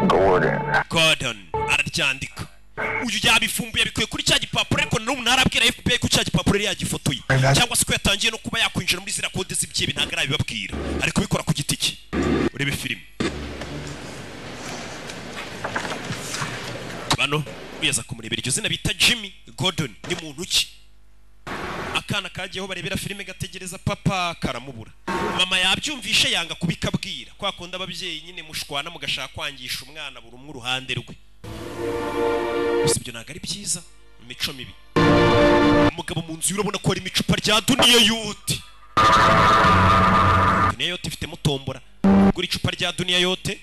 Gordon. Gordon araryandika. Uyu yabifumbuye, abikuye kuri cya gipapuro, ariko n'ubu ntarabwira FBI ko cya gipapuro yari yagifotoye cyangwa se ko yatangiye no kuba yakwinjira muri ziriya kode z'ibyihebe. Ntabwo arabibabwira, ari kubikora ku giti cye. Urebe filime bano uyaza kumurebera iryo zina bita Jimmy Gordon ni muntu ki? Akana kagiyeho barebera filime gategereza papa karamubura. Mama yabyumvishe yanga kubikabwira, kwa kunda ababyeyi nyine mushwana mugashaka kwangisha umwana buri umwe uruhande rwe. Gusa ibyo ntabwo ari byiza, imico mibi. Umugabo mu nzu urabona ko ari imicupa rya Duniya Yote. Duniya Yote ifitemo tombora. Gura icupa rya Duniya Yote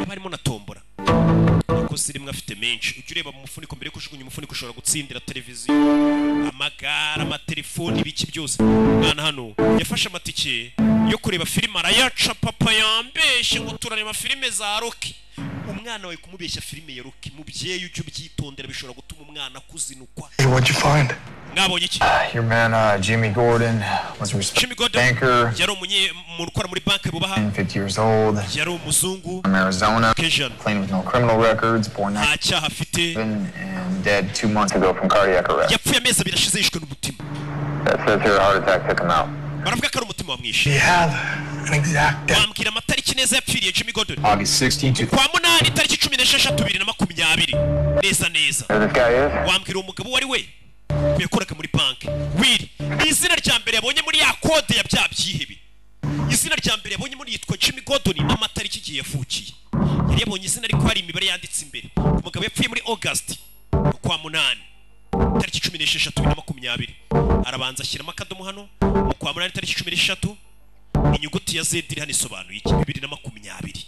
harimo na tombora. Akoze rimwe afite menshi. Ujye ureba mu mufuniko mbere yo kujugunya umufuniko, ushobora gutsindira televiziyo, amagare, amatelefoni, ibiki byose. Mwana hano yafashe amatike yo kureba filime arayaca. Papa yambeshye ngo turareba filime za Rocky. Umwana wawe kumubeshya filime ya Rocky, mubyeyi ujye ubyitondera, bishobora gutuma umwana akuzinukwa. Hey, what'd you find? Mwabonye iki? Your man Jimmy Gordon was a Jimmy Gordon banker. Yari umuntu ukora muri banki bubaha. 50 years old. Yari umuzungu. From Arizona. Cajun. Clean with no criminal records. Born nta cyaha afite. And dead 2 months ago from cardiac arrest. Yapfuye amezi 2 ashize yishwe n'umutima. That says here a heart attack took him out. Baravuga ko ari umutima wamwishe. You have an exact date. Wambwira amatariki neza yapfiriye Jimmy Gordon? August 16, kwa 8 tariki 16 2020. Neza neza. Wambwira umugabo wari we yakoraga muri banki Will. Izina rya mbere yabonye muri ya kode ya bya byihebe, izina rya mbere yabonye muri yitwa Jimmy Gordon n'amatariki igihe yavukiye. Yari yabonye izina ariko hari imibare yanditse imbere. Umugabo yapfuye muri August kwa 8 tariki 16 2020. Arabanza ashyiramo akadomo hano mu kwa 8 tariki 16. Inyuguti ya Z iri hano isobanuye iki? 2020.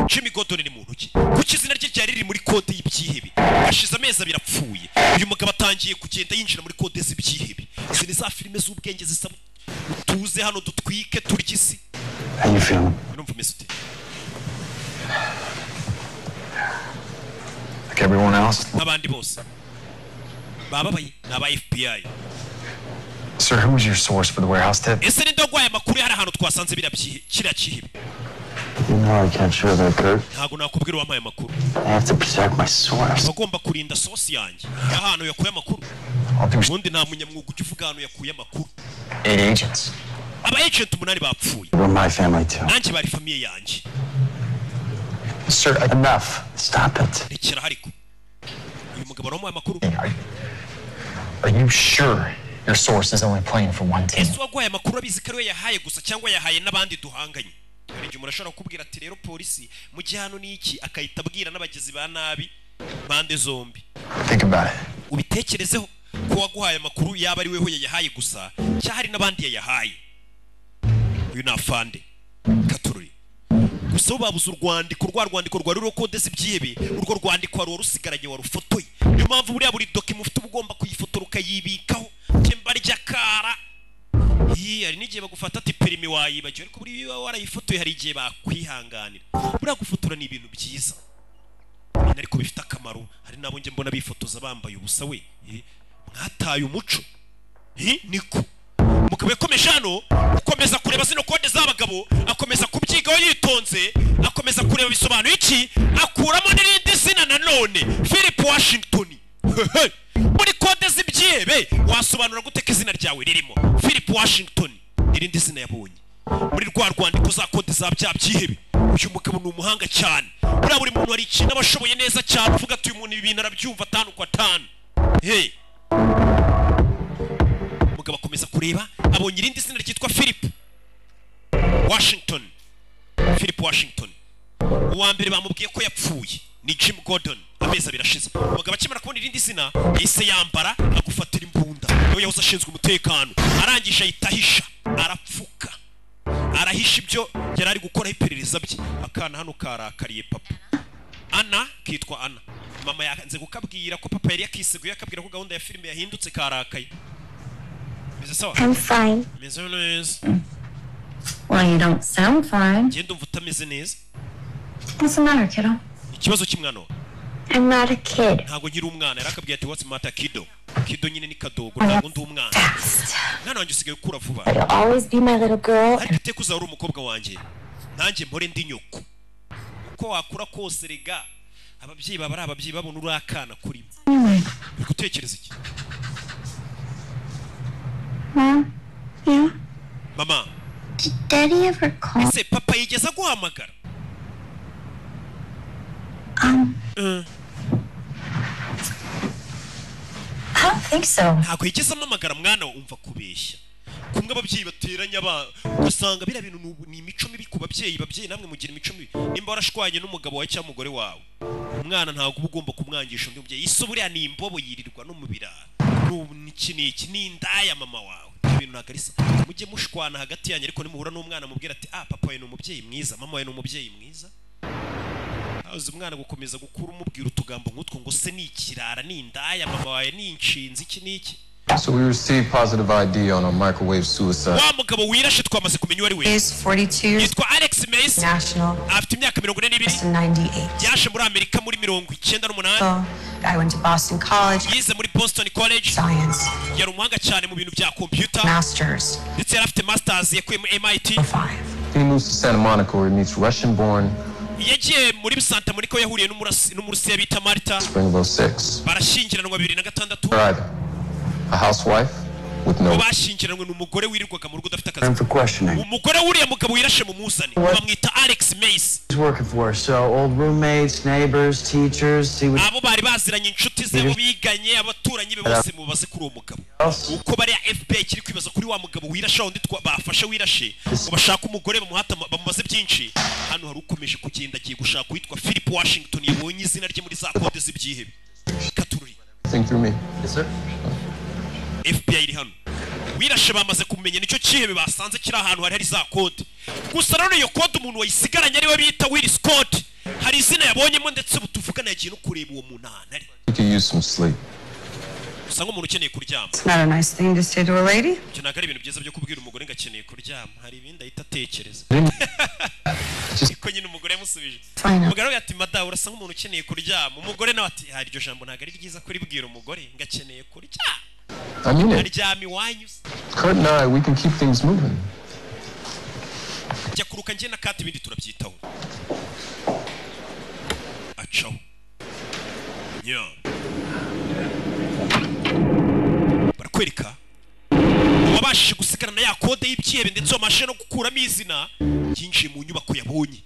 Jimmy Gordon ni muntu ki? Kuki izina rye ryari riri muri kode y'ibyihebe? Ashize amezi 2 apfuye. Uyu mugabo atangiye kugenda yinjira muri kode z'ibyihebe. Izi ni za filime z'ubwenge zisaba tuze hano dutwike turye isi. How you feeling? Urumva umeze ute? Like everyone else. Abandi bose bababaye ni aba FBI. Sir, who was your source for the warehouse tip? Ese ni ndogwaye amakuru hari ahantu twasanze kiriya cyihebe? You know I can't share that, Kurt. Ntabwo nakubwira uwampaye amakuru. I have to protect my source. Bagomba kurinda source yanjye. Ahantu yakuye amakuru. Ubundi nta munyamwuga ujya uvuga ahantu yakuye amakuru. 8 agents. Aba agent 8 bapfuye. Were my family too. Nanjye bari famille yanjye. Sir, enough. Stop it. Rekera ariko. Uyu mugabo aramuhaye amakuru. Are you sure your source is only playing for one team? Ese waguhaye amakuru abizi ko ariwe yahaye gusa cyangwa yahaye n'abandi duhanganye? Hari igihe umuntu ashobora kukubwira ati rero polisi mu gihe hano ni iki, akahita abwira n'abagizi ba nabi mpande zombi. Think about it. Ubitekerezeho ko waguhaye amakuru yaba ari weho yayahaye gusa cyangwa hari n'abandi yayahaye. Uyu ni afande Katururi. Gusa babuze urwandiko, rwa rwandiko rwari ruriho kode z'ibyihebe, urwo rwandiko wari warusigaranye warufotoye. Niyo mpamvu buriya buri document ufite ugomba kuyifotora ukayibikaho. Kemba ry'akara. Hari n'igihe bagufata ati perimi wayibagiwe, ariko buriya iyo warayifotoye hari igihe bakwihanganira. Buriya gufotora ni ibintu byiza ariko bifite akamaro. Hari nabo njye mbona bifotoza bambaye ubusa we. Mwataye umuco. Niko umugabo yakomeje hano gukomeza kureba zino kode z'abagabo, akomeza kubyigaho yitonze, akomeza kureba bisobanuye iki, akuramo n'irindi zina nanone Philip Washington. Muri kode z'ibyihebe wasobanura gute ko izina ryawe ririmo Philip Washington? Irindi zina yabonye muri rwa rwandiko za kode za bya byihebe. Uyu mugabo ni umuhanga cyane. Buriya buri muntu ari ikintu abashoboye neza cyane, uvuga ati uyu muntu ibi bintu arabyumva 5 kwa 5. Hey, umugabo akomeza kureba, abonye irindi zina ryitwa Philip Washington. Philip Washington uwa mbere bamubwiye ko yapfuye ni Jim Gordon amezi 2 ashize. Umugabo akimara kubona irindi zina yahise yambara agufatira imbunda. Niwe yahoze ashinzwe umutekano. Arangije ahita arapfuka, arahisha ibyo yari ari gukora iperereza bye. Akana hano karakariye papa. Anna kitwa Anna. Mama yanze kukabwira ko papa yari yakiseguye, akabwira ko gahunda ya filime yahindutse, karakaye. Meze sawa? I'm fine. Meze neza. Well, you don't sound fine. Genda umva utameze neza. What's the matter, kiddo? Ikibazo cy'umwana wawe? I'm not a kid. Ntabwo nkiri umwana. Yarakabwiye ati what's matter kiddo? Kiddo nyine ni kadogo, ntabwo ndi umwana. Mwana wanjye usigaye ukura vuba. But you'll always be my little girl. Ariko iteka uzaba uri umukobwa wanjye. Nanjye mpore ndi nyoko. Uko wakura kose rega ababyeyi baba ari ababyeyi, babona uri akana kuri bo. Uri gutekereza iki? Mom? Yeah? Mama. Did Daddy ever call? Ese papa yigeze aguhamagara? I don't think so. Ntabwo yigeze ampamagara mwana we. Umva, kubeshya kumwe ababyeyi bateranya abana, ugasanga biriya bintu ni imico mibi ku babyeyi. Babyeyi namwe mugira imico mibi. Nimba warashwanye n'umugabo wawe cyangwa umugore wawe, umwana ntabwo uba ugomba kumwangisha undi mubyeyi. Ise buriya ni imbobo, yirirwa no mu birara, n'ubu n'iki n'iki, ni indaya mama wawe. Ibyo bintu ntabwo ari sawa. Mujye mushwana hagati yanyu, ariko nimuhura n'umwana mubwira ati: "Ah, papa wawe ni umubyeyi mwiza, mama wawe ni umubyeyi mwiza." Uzi umwana gukomeza gukura umubwira utugambo nk'utwo ngo se ni ikirara, ni indaya, mama wawe ni inshinzi, iki n'iki. So we received positive ID on a microwave suicide. Wa mugabo wirashe twamaze kumenya uwo ari we. Is 42 years Yitwa Alex Mace. national. Afite imyaka 42. 98. Yaje muri Amerika muri 98. So I went to Boston College. Yize muri Boston College. Science. Yari umuhanga cyane mu bintu bya computer. Masters. Ndetse yari afite masters yakuye muri MIT. Then he moves to Santa Monica, where he meets Russian-born Yagiye muri Santa Monica aho yahuriye n'Umurusiya bita Marta. spring of 06. Barashyingiranwa 2006. Either a housewife with no Ngo bashyingiranwe ni umugore wirirwaga mu rugo udafite akazi. Room for questioning. Umugore w'uriya mugabo wirashe mumuzane, bamwita Alex Mace. He's working for us, so old roommates, neighbors, teachers, see what Abo bari baziranye, inshuti ze, abo biganye, abaturanyi be bose mubaze kuri uwo mugabo. Uko bariya FBI kiri kwibaza kuri wa mugabo wirashe, wundi bafashe wirashe, ngo bashake umugore bamuhata bamubaze byinshi. Hano hari ukomeje kugenda, agiye gushaka uwitwa Philip Washington, yabonye izina rye muri za kode z'ibyihebe. Katururi. Think through me. Yes, sir. FBI iri hano. Wirashe bamaze kumenya, nicyo cyihebe basanze kiri ahantu hari hari za kode. Gusa nanone iyo kode umuntu wayisigaranye ariwe bita Will Scott, hari izina yabonyemo, ndetse ubu tuvugana yagiye no kureba uwo muntu ahantu ari. You could use some sleep. Usa nk'umuntu ukeneye kuryama. It's not a nice thing to say to a lady. Ibyo ntabwo ari ibintu byiza byo kubwira umugore ngo akeneye kuryama, hari ibindi ahita atekereza. Niko nyine umugore yamusubije. Fine. Umugore we ati: "Madamu, urasa nk'umuntu ukeneye kuryama." Umugore nawe ati: "Hari iryo jambo ntabwo ari ryiza kuribwira umugore ngo akeneye kuryama." I mean it. Aryama iwanyu se. Kurt and I, we can keep things moving. Jya kuruka, njye na Kati ibindi turabyitaho. Acaho nya barakwereka uwabashije gusigarana ya kode y'ibyihebe, ndetse wabashije no gukuramo izina, yinjiye mu nyubako, yabonye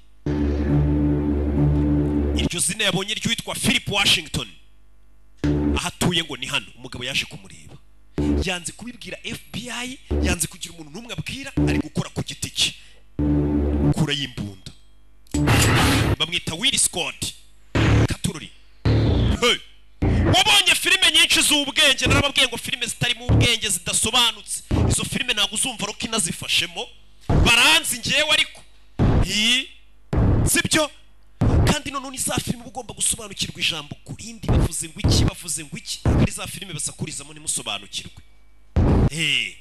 iryo zina, yabonye ry'uwitwa Philip Washington. Aho atuye ngo ni hano. Umugabo yaje kumureba, yanze kubibwira FBI, yanze kugira umuntu n'umwe abwira, ari gukora ku giti cye. Kura y'imbunda, bamwita Will Scott. Katururi. Hey! Wabonye filime nyinshi z'ubwenge, narababwiye ngo filime zitarimo ubwenge, zidasobanutse, izo filime ntabwo uzumva Rocky nazifashemo. Baranzi ngewe, ariko iyi sibyo. Kandi noneho ni za filime uba ugomba gusobanukirwa ijambo ku rindi, bavuze ngo iki, bavuze ngo iki. Ntabwo ari za filime basakurizamo ntimusobanukirwe. Hey.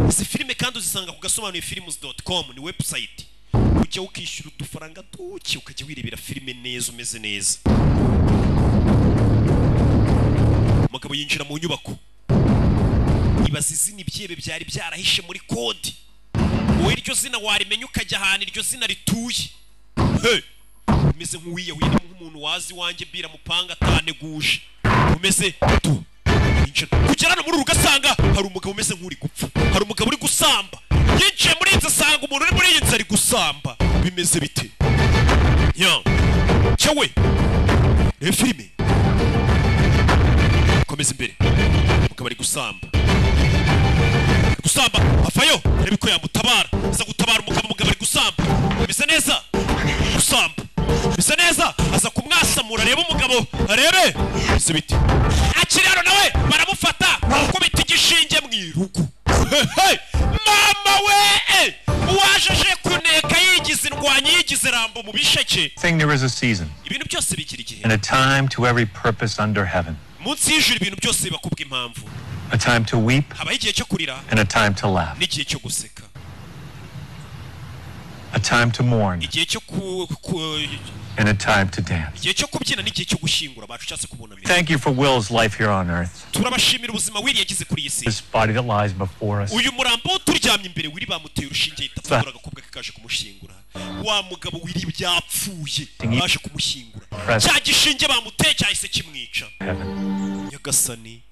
Izi filime kandi uzisanga ku gasobanuye films.com, ni website ujya ukishyura udufaranga duke ukajya wirebera filime neza, umeze neza. Umugabo yinjira mu nyubako, ibaza izina ibyebe byari byarahishe muri kode. Wowe iryo zina warimenya ukajya ahantu iryo zina rituye? Hey! Umeze nk'uwiyahuye, ni nk'umuntu wazi iwanjye bira mupanga ataneguje. Umeze tu yinjira kugera hano muri uru ugasanga hari umugabo umeze nk'uri gupfa, hari umugabo uri gusamba. Yinjiye muri iyi nzu asanga umuntu uri muri iyi nzu ari gusamba. Bimeze bite ya cyawe? Reba filime, komeza imbere. Umugabo ari gusamba, ari gusamba, avayo arebe ko yamutabara. Aza gutabara umugabo. Umugabo ari gusamba, bimeze neza, gusamba bisa neza. Aza kumwasamura, arebe umugabo, arebe bimeze bite. Akiri hano nawe baramufata, baramukubita igishinge mu irugu. Hey! Mama we! Uwaje aje kuneka yigize indwanyi, yigize Rambo mu bisheke. Thing there is a season Ibintu byose bigira igihe and a time to every purpose under heaven. munsi y'ijuru. Ibintu byose biba kubw'impamvu. A time to weep Habaho igihe cyo kurira and a time to laugh. n'igihe cyo guseka. A time to mourn Igihe cyo ku and a time to dance. igihe cyo kubyina n'igihe cyo gushyingura abacu cyangwa se kubunamira. Thank you for Will's life here on earth. Turabashimira ubuzima Willy yagize kuri iyi si. This body that lies before us. Uyu murambo turyamye imbere, Willy bamuteye urushinge ahita apfundura. Agakobwa ke kaje kumushyingura. Wa mugabo Willy byapfuye, baje kumushyingura, cya gishinge bamuteye cyahise kimwica. Heaven. Nyagasani.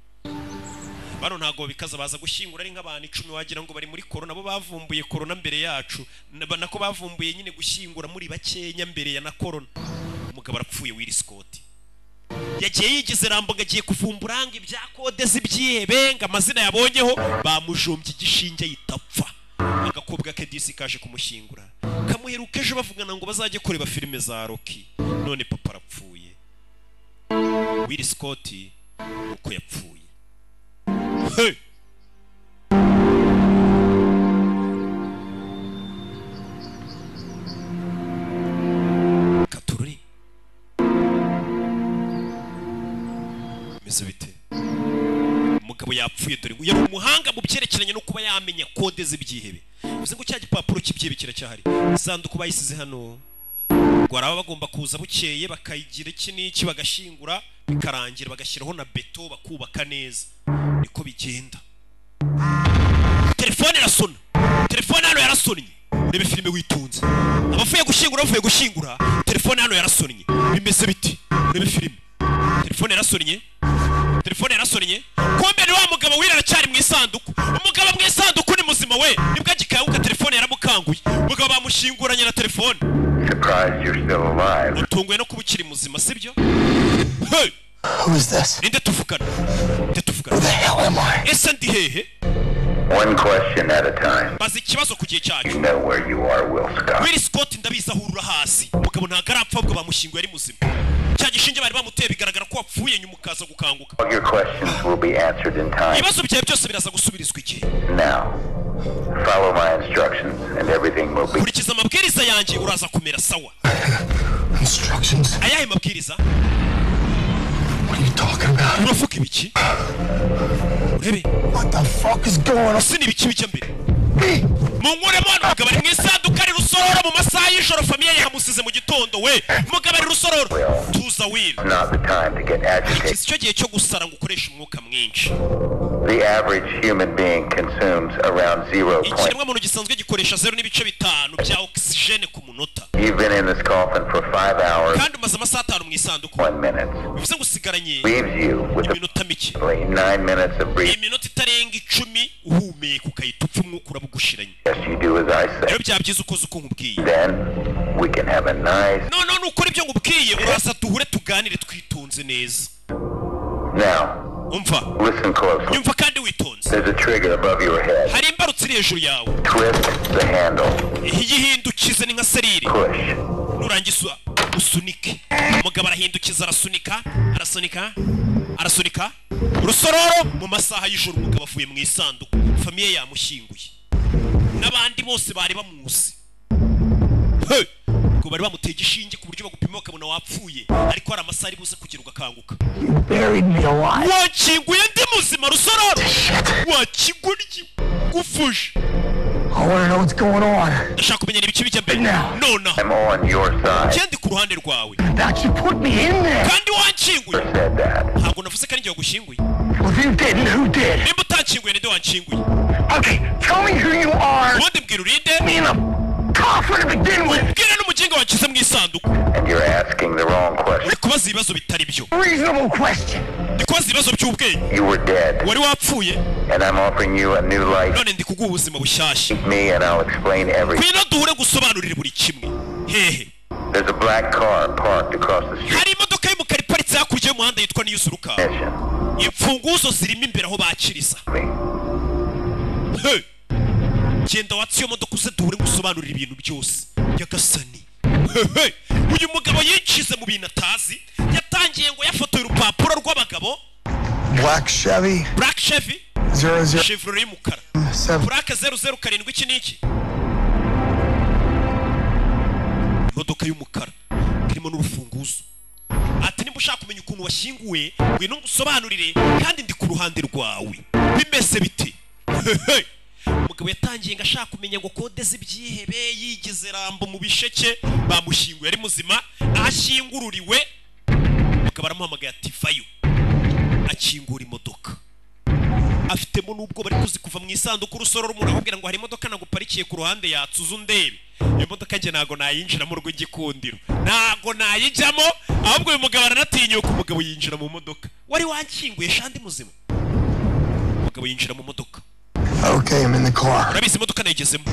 Bano ntago bikaza, baza gushyingura ari nk'abantu 10, wagira ngo bari muri corona. Bo bavumbuye corona mbere yacu, nako bavumbuye nyine gushyingura muri bakenya mbere ya na corona. Umugabo arapfuye. Will Scott yagiye yigize Rambo ngo agiye kuvumbura ngo ibya kode z'ibyihebe, ngo amazina yabonyeho. Bamujombye igishinge ahita apfa. Agakobwa ke disi kaje kumushyingura, kamuheruka ejo bavugana ngo bazajye kureba filime za Rocky. None papa arapfuye. Will Scott uko yapfuye. Hey! Katururi bimeze bite? Umugabo yapfuye. Dore ngo yari umuhanga mu byerekeranye no kuba yamenya kode z'ibyihebe. Bivuze ngo cya gipapuro cy'ibyihebe kiracyahari. Isanduku bayisize hano ngo araba bagomba kuza bukeye bakayigira iki n'iki, bagashyingura bikarangira, bagashyiraho na beto, bakubaka neza. Niko bigenda. Telefone irasona, telefone hano yarasonnye. Urebe filime witunze. Abavuye gushyingura, bavuye gushyingura, telefone hano yarasonnye. Bimeze biti? Urebe filime. Telefone yarasonnye, telefone yarasonnye. Kumbe ni wa mugabo wira, aracyari mu isanduku. Umugabo mu isanduku ni muzima we, nibwo agikanguka. Telefone yaramukanguye. Umugabo bamushyinguranye na telefone. Surprised you're still alive. Utunguwe no kuba ukiri muzima, sibyo? Hey! Who is this? Ninde tuvugana? Ninde tuvugana? Who the hell am I? Ese ndi hehe? One question at a time. Baza ikibazo ku gihe cyacu. You know where you are, Will Scott. Will Scott, ndabizi aho urura hasi. Umugabo ntabwo arapfa, ahubwo bamushyinguye ari muzima. Cya gishinge bari bamuteye, bigaragara ko wapfuye, nyuma ukaza gukanguka. All your questions will be answered in time. Ibibazo byawe byose biraza gusubirizwa igihe. Now, follow my instructions and everything will be. Kurikiza amabwiriza yanjye, uraza kumera sawa. Instructions? Ayahe mabwiriza? What are you talking about? Uravuga ibiki? Urebe. What the fuck is going on? Ese ni ibiki bijya mbere? Munkuremo hano. Umugabo ari mu isanduku ari Rusororo mu masaha y'ijoro. Famille yamusize mu gitondo we. Umugabo ari Rusororo. Tuza, Will. Not the time to get agitated. Iki cyo gihe cyo gusara ngo ukoreshe umwuka mwinshi. The average human being consumes around 0. Ikiremwamuntu gisanzwe gikoresha 0.5 bya oxygène ku munota. You've been in this coffin for 5 hours, Kandi umaze amasaha 5 mu isanduku. 1 minute. Bivuze ngo usigaranye Leaves you with iminota mike, 9 minutes of breathing. Iminota itarenga 10 uhumeka, ukahita upfa, umwuka uraba ugushiranye. Yes, you do as I say. Rero byaba byiza ukoze uko nkubwiye. Then we can have a nice. Noneho nukora ibyo nkubwiye, uraza duhure tuganire twitonze neza. Now, Umva. listen closely. Nyumva kandi witonze. There's a trigger above your head. Hari imbarutso iri hejuru yawe. Twist the handle. Yihindukize, ni nka serire. Push. Nurangiza usunike. Umugabo arahindukiza, arasunika, arasunika, arasunika. Rusororo mu masaha y'ijoro, umugabo avuye mu isanduku. Famille yamushyinguye n'abandi bose bari bamuzi. Hey! Ubwo bari bamuteye igishinge ku buryo bagupima bakabona wapfuye, ariko hari amasaha ari buze kugira ugakanguka. You buried me alive. Wakinguye ndi muzima, Rusororo, wakiguryi gufushe. I want to know what's going on. Ndashaka kumenya ibiki bijya mbere nonaha. I'm on your side. Njye ndi ku ruhande rwawe. That you put me in there. Kandi wanshyinguye. Said that. Ntabwo navuze ko ari njye wagushyinguye. Well, if you didn't, who did? Nimba utanshyinguye, ninde wanshyinguye? Okay, tell me who you are. Ubundi mbwira urinde. Me in the coffin to begin with. Mbwira n'umuginga wanshyize mu isanduku. And you're asking the wrong question. Uri kubaza ibibazo bitari byo. Reasonable question. Ndi kubaza ibibazo by'ubwenge. You were dead, Wari wapfuye. and I'm offering you a new life. None ndi kuguha ubuzima bushyashya. Meet me and I'll explain everything. Ngwino duhure gusobanurira buri kimwe. Hehe? There's a black car parked across the street. Hari imodoka y'umukara iparitse hakurya y'umuhanda yitwa Niyuzuruka. Mission. Imfunguzo zirimo imbere aho bakiriza. Hey! Genda watse iyo modoka, uze duhure ngusobanurire ibintu byose. Nyagasani. Hey, hey! Uyu mugabo yinjize mu bintu atazi. Yatangiye ngo yafotoye urupapuro rw'abagabo. Black Chevy. Black Chevy. 00 Chevrolet y'umukara. 7. Plaque 007 iki n'iki. Imodoka y'umukara irimo n'urufunguzo. Ati nimba ushaka kumenya ukuntu washyinguwe, ngwino ngusobanurire, kandi ndi ku ruhande rwawe. Bimeze bite? Hehe. Umugabo yatangiye ngo ashaka kumenya ngo kode z'ibyihebe, yigize Rambo mu bisheke. Bamushyinguye ari muzima, aho ashyingururiwe. Umugabo aramuhamagaye ati vayo. Akingura imodoka, afitemo n'ubwo bari kuzi kuva mu isanduku. Urusororo, umuntu akubwira ngo hari imodoka naguparikiye ku ruhande, yatsuze undebe. Iyo modoka njye ntago nayinjiramo, rw'igikundiro ntago nayijyamo. Ahubwo uyu mugabo aranatinyuka. Umugabo yinjira mu modoka. Wari wanshyinguye shandi muzima. Umugabo Umugabo yinjira mu modoka. Okay, I'm in the car. Urabizi, imodoka nayigezemo.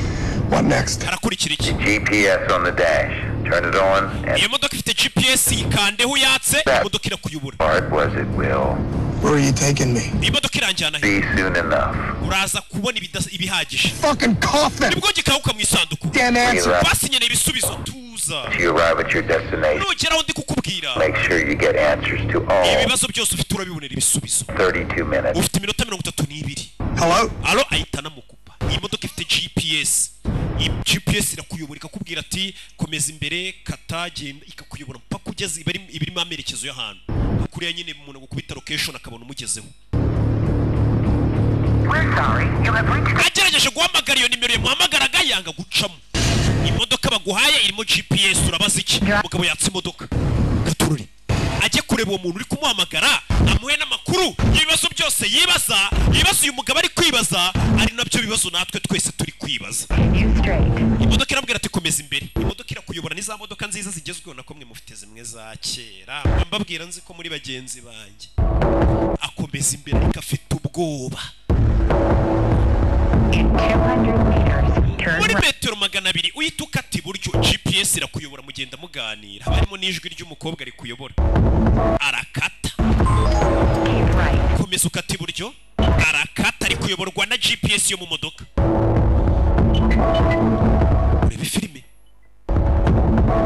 What next? Harakurikira iki? GPS on the dash. Turn it on and Iyo modoka ifite GPS, yikandeho uyatse, imodoka irakuyobora. part was it will Where are you taking me? Iyi modoka iranjyana he? be soon enough. Uraza kubona ibihagije. Fucking coffin! Nibwo gikahuka mu isanduku. Damn answer! Basi nkeneye ibisubizo, tuza. You arrive at your destination. Nugera aho ndi kukubwira, Make sure you get answers to all ibibazo byose ufite urabibonera ibisubizo. 32 minutes. Ufite iminota 32. Hello? Alo, ahita anamukupa. Iyi modoka ifite GPS. Iyi GPS irakuyobora, ikakubwira ati komeza imbere, kata, genda, ikakuyobora mpaka ugeze ibirimo amerekezo y'ahantu nka kuriya nyine umuntu agukubita location akabona umugezeho. Agerageje guhamagara iyo nimero yamuhamagaraga, yanga gucamo. Imodoka baguhaye irimo GPS, urabaza iki? Umugabo yatse imodoka gatururi, ajye kureba uwo muntu uri kumuhamagara, amuhe n'amakuru y'ibibazo byose yibaza. Ibibazo uyu mugabo ari kwibaza ari nabyo bibazo natwe twese turi kwibaza. Imodoka irambwira ati komeza imbere. Imodoka irakuyobora, ni za modoka nziza zigezweho, nako mwe mufite zimwe za kera. Mba mbabwira nzi ko muri bagenzi banjye. Akomeza imbere ariko afite ubwoba. Muri metero 200 uhita ukata iburyo. GPS irakuyobora, mugenda muganira, haba harimo n'ijwi ry'umukobwa rikuyobora. Arakata, komeza ukata iburyo. Arakata ari kuyoborwa na GPS yo mu modoka. Urebe filime.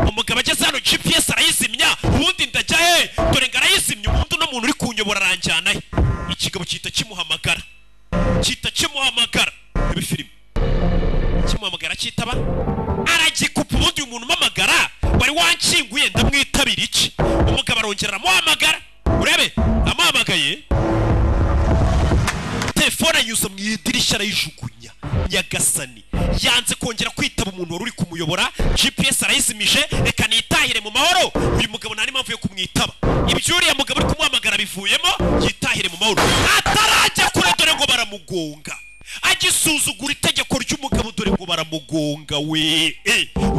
Umugabo ageze hano, GPS arayizimya. Ubundi ndajya he? Dore ngo arayizimya. Ubundi uno muntu uri kunyobora aranjyana he? Ikigabo gihita kimuhamagara, gihita kimuhamagara. Urebe filime. Kimuhamagara cyitaba, aragikupa. Ubundi uyu muntu umamagara wari wankinguye ndamwitabira iki? Umugabo arongera aramuhamagara. Urebe, amuhamagaye, telefone anyuza mu idirishya arayijugunya. Nyagasani, yanze kongera kwitaba umuntu wari uri kumuyobora. GPS arayizimije, reka nitahire mu mahoro. Uyu mugabo nta n'impamvu yo kumwitaba. Ibyo uriya mugabo uri kumuhamagara bivuyemo, yitahire mu mahoro. Atarajya kure, dore ngo baramugonga. Agisuzugura itegeko ry'umugabo, dore ngo baramugonga we.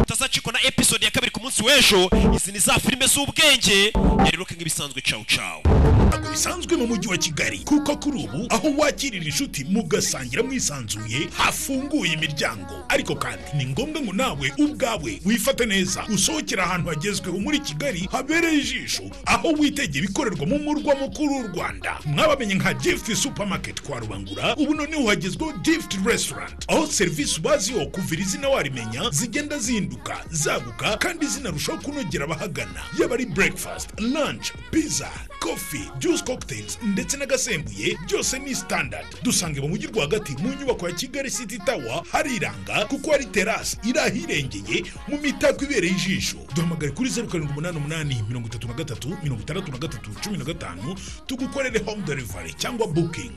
Utazacikwa na episode ya kabiri ku munsi w'ejo. Izi ni za filime z'ubwenge. Rero nk'ibisanzwe, ciao ciao. Ntabwo bisanzwe mu mujyi wa Kigali, kuko kuri ubu aho wakirira inshuti mugasangira mwisanzuye hafunguye imiryango. Ariko kandi ni ngombwa ngo nawe ubwawe wifate neza, usohokera ahantu hagezweho muri Kigali, habereye ijisho, aho witegeye ibikorerwa mu murwa mukuru w'u Rwanda. Mwabamenye nka Gift Supermarket kwa Rubangura, ubu noneho hagezweho Gift Restaurant, aho serivisi ubaziho kuva izina warimenya zigenda zihinduka, zaguka kandi zinarushaho kunogera abahagana, yaba ari breakfast, lunch, pizza, coffee, juice, cocktails ndetse n'agasembuye, byose ni standard. Dusange mu mujyi rwagati mu nyubako ya Kigali City Tower. Hariranga kuko hari terrace iri ahirengeye mu mitako ibereye ijisho. Duhamagare kuri 0788 33 63 15, tugukorere home delivery cyangwa booking.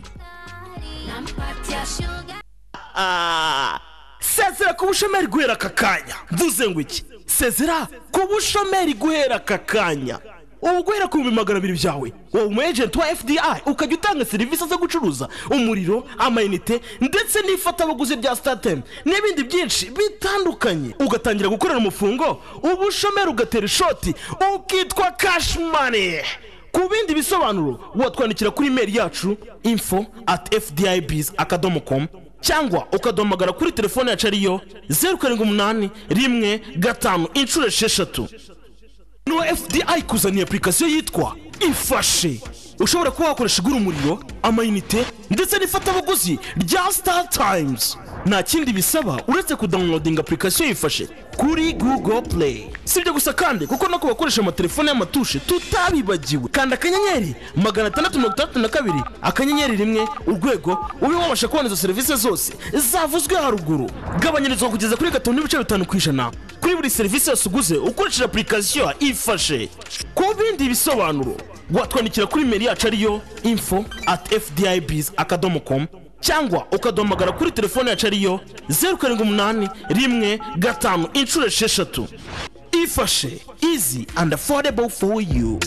Sezera ku bushomeri guhera aka kanya. Mvuze ngo iki? Sezera ku bushomeri guhera aka kanya. Ubu guhera ku 200,000 byawe wowe umu agent wa FDI, ukajya utanga serivisi zo gucuruza umuriro, amayinite ndetse n'ifatabuguzi rya StarTimes n'ibindi byinshi bitandukanye, ugatangira gukorera umufungo, ubushomeri ugatera ishoti, ukitwa cash money. Ku bindi bisobanuro watwandikira kuri email yacu info@fdibs.com, cyangwa ukaduhamagara kuri telefone yacu ariyo 0781 5 3. Nuwa FDI kuzaniye application yitwa Ifashe, ushobora kuba wakoresha igura umuriro, amayinite ndetse n'ifatabuguzi rya StarTimes. Nta kindi bisaba uretse kudownloadinga application Ifashe kuri Google Play. Si ibyo gusa kandi, kuko no ku bakoresha amatelefone y'amatushe tutabibagiwe. Kanda *662*1# ube wabasha kubona izo serivisi zose zavuzwe haruguru. Gabanyirizwa kugeza kuri 5.5% kuri buri serivisi yose uguze ukoresheje application Ifashe. Ku bindi bisobanuro watwandikira kuri mail yacu ariyo info@fdibs.com, cyangwa ukaduhamagara kuri telefone yacu ariyo 0781 5 3. Ifashe, easy and affordable for you.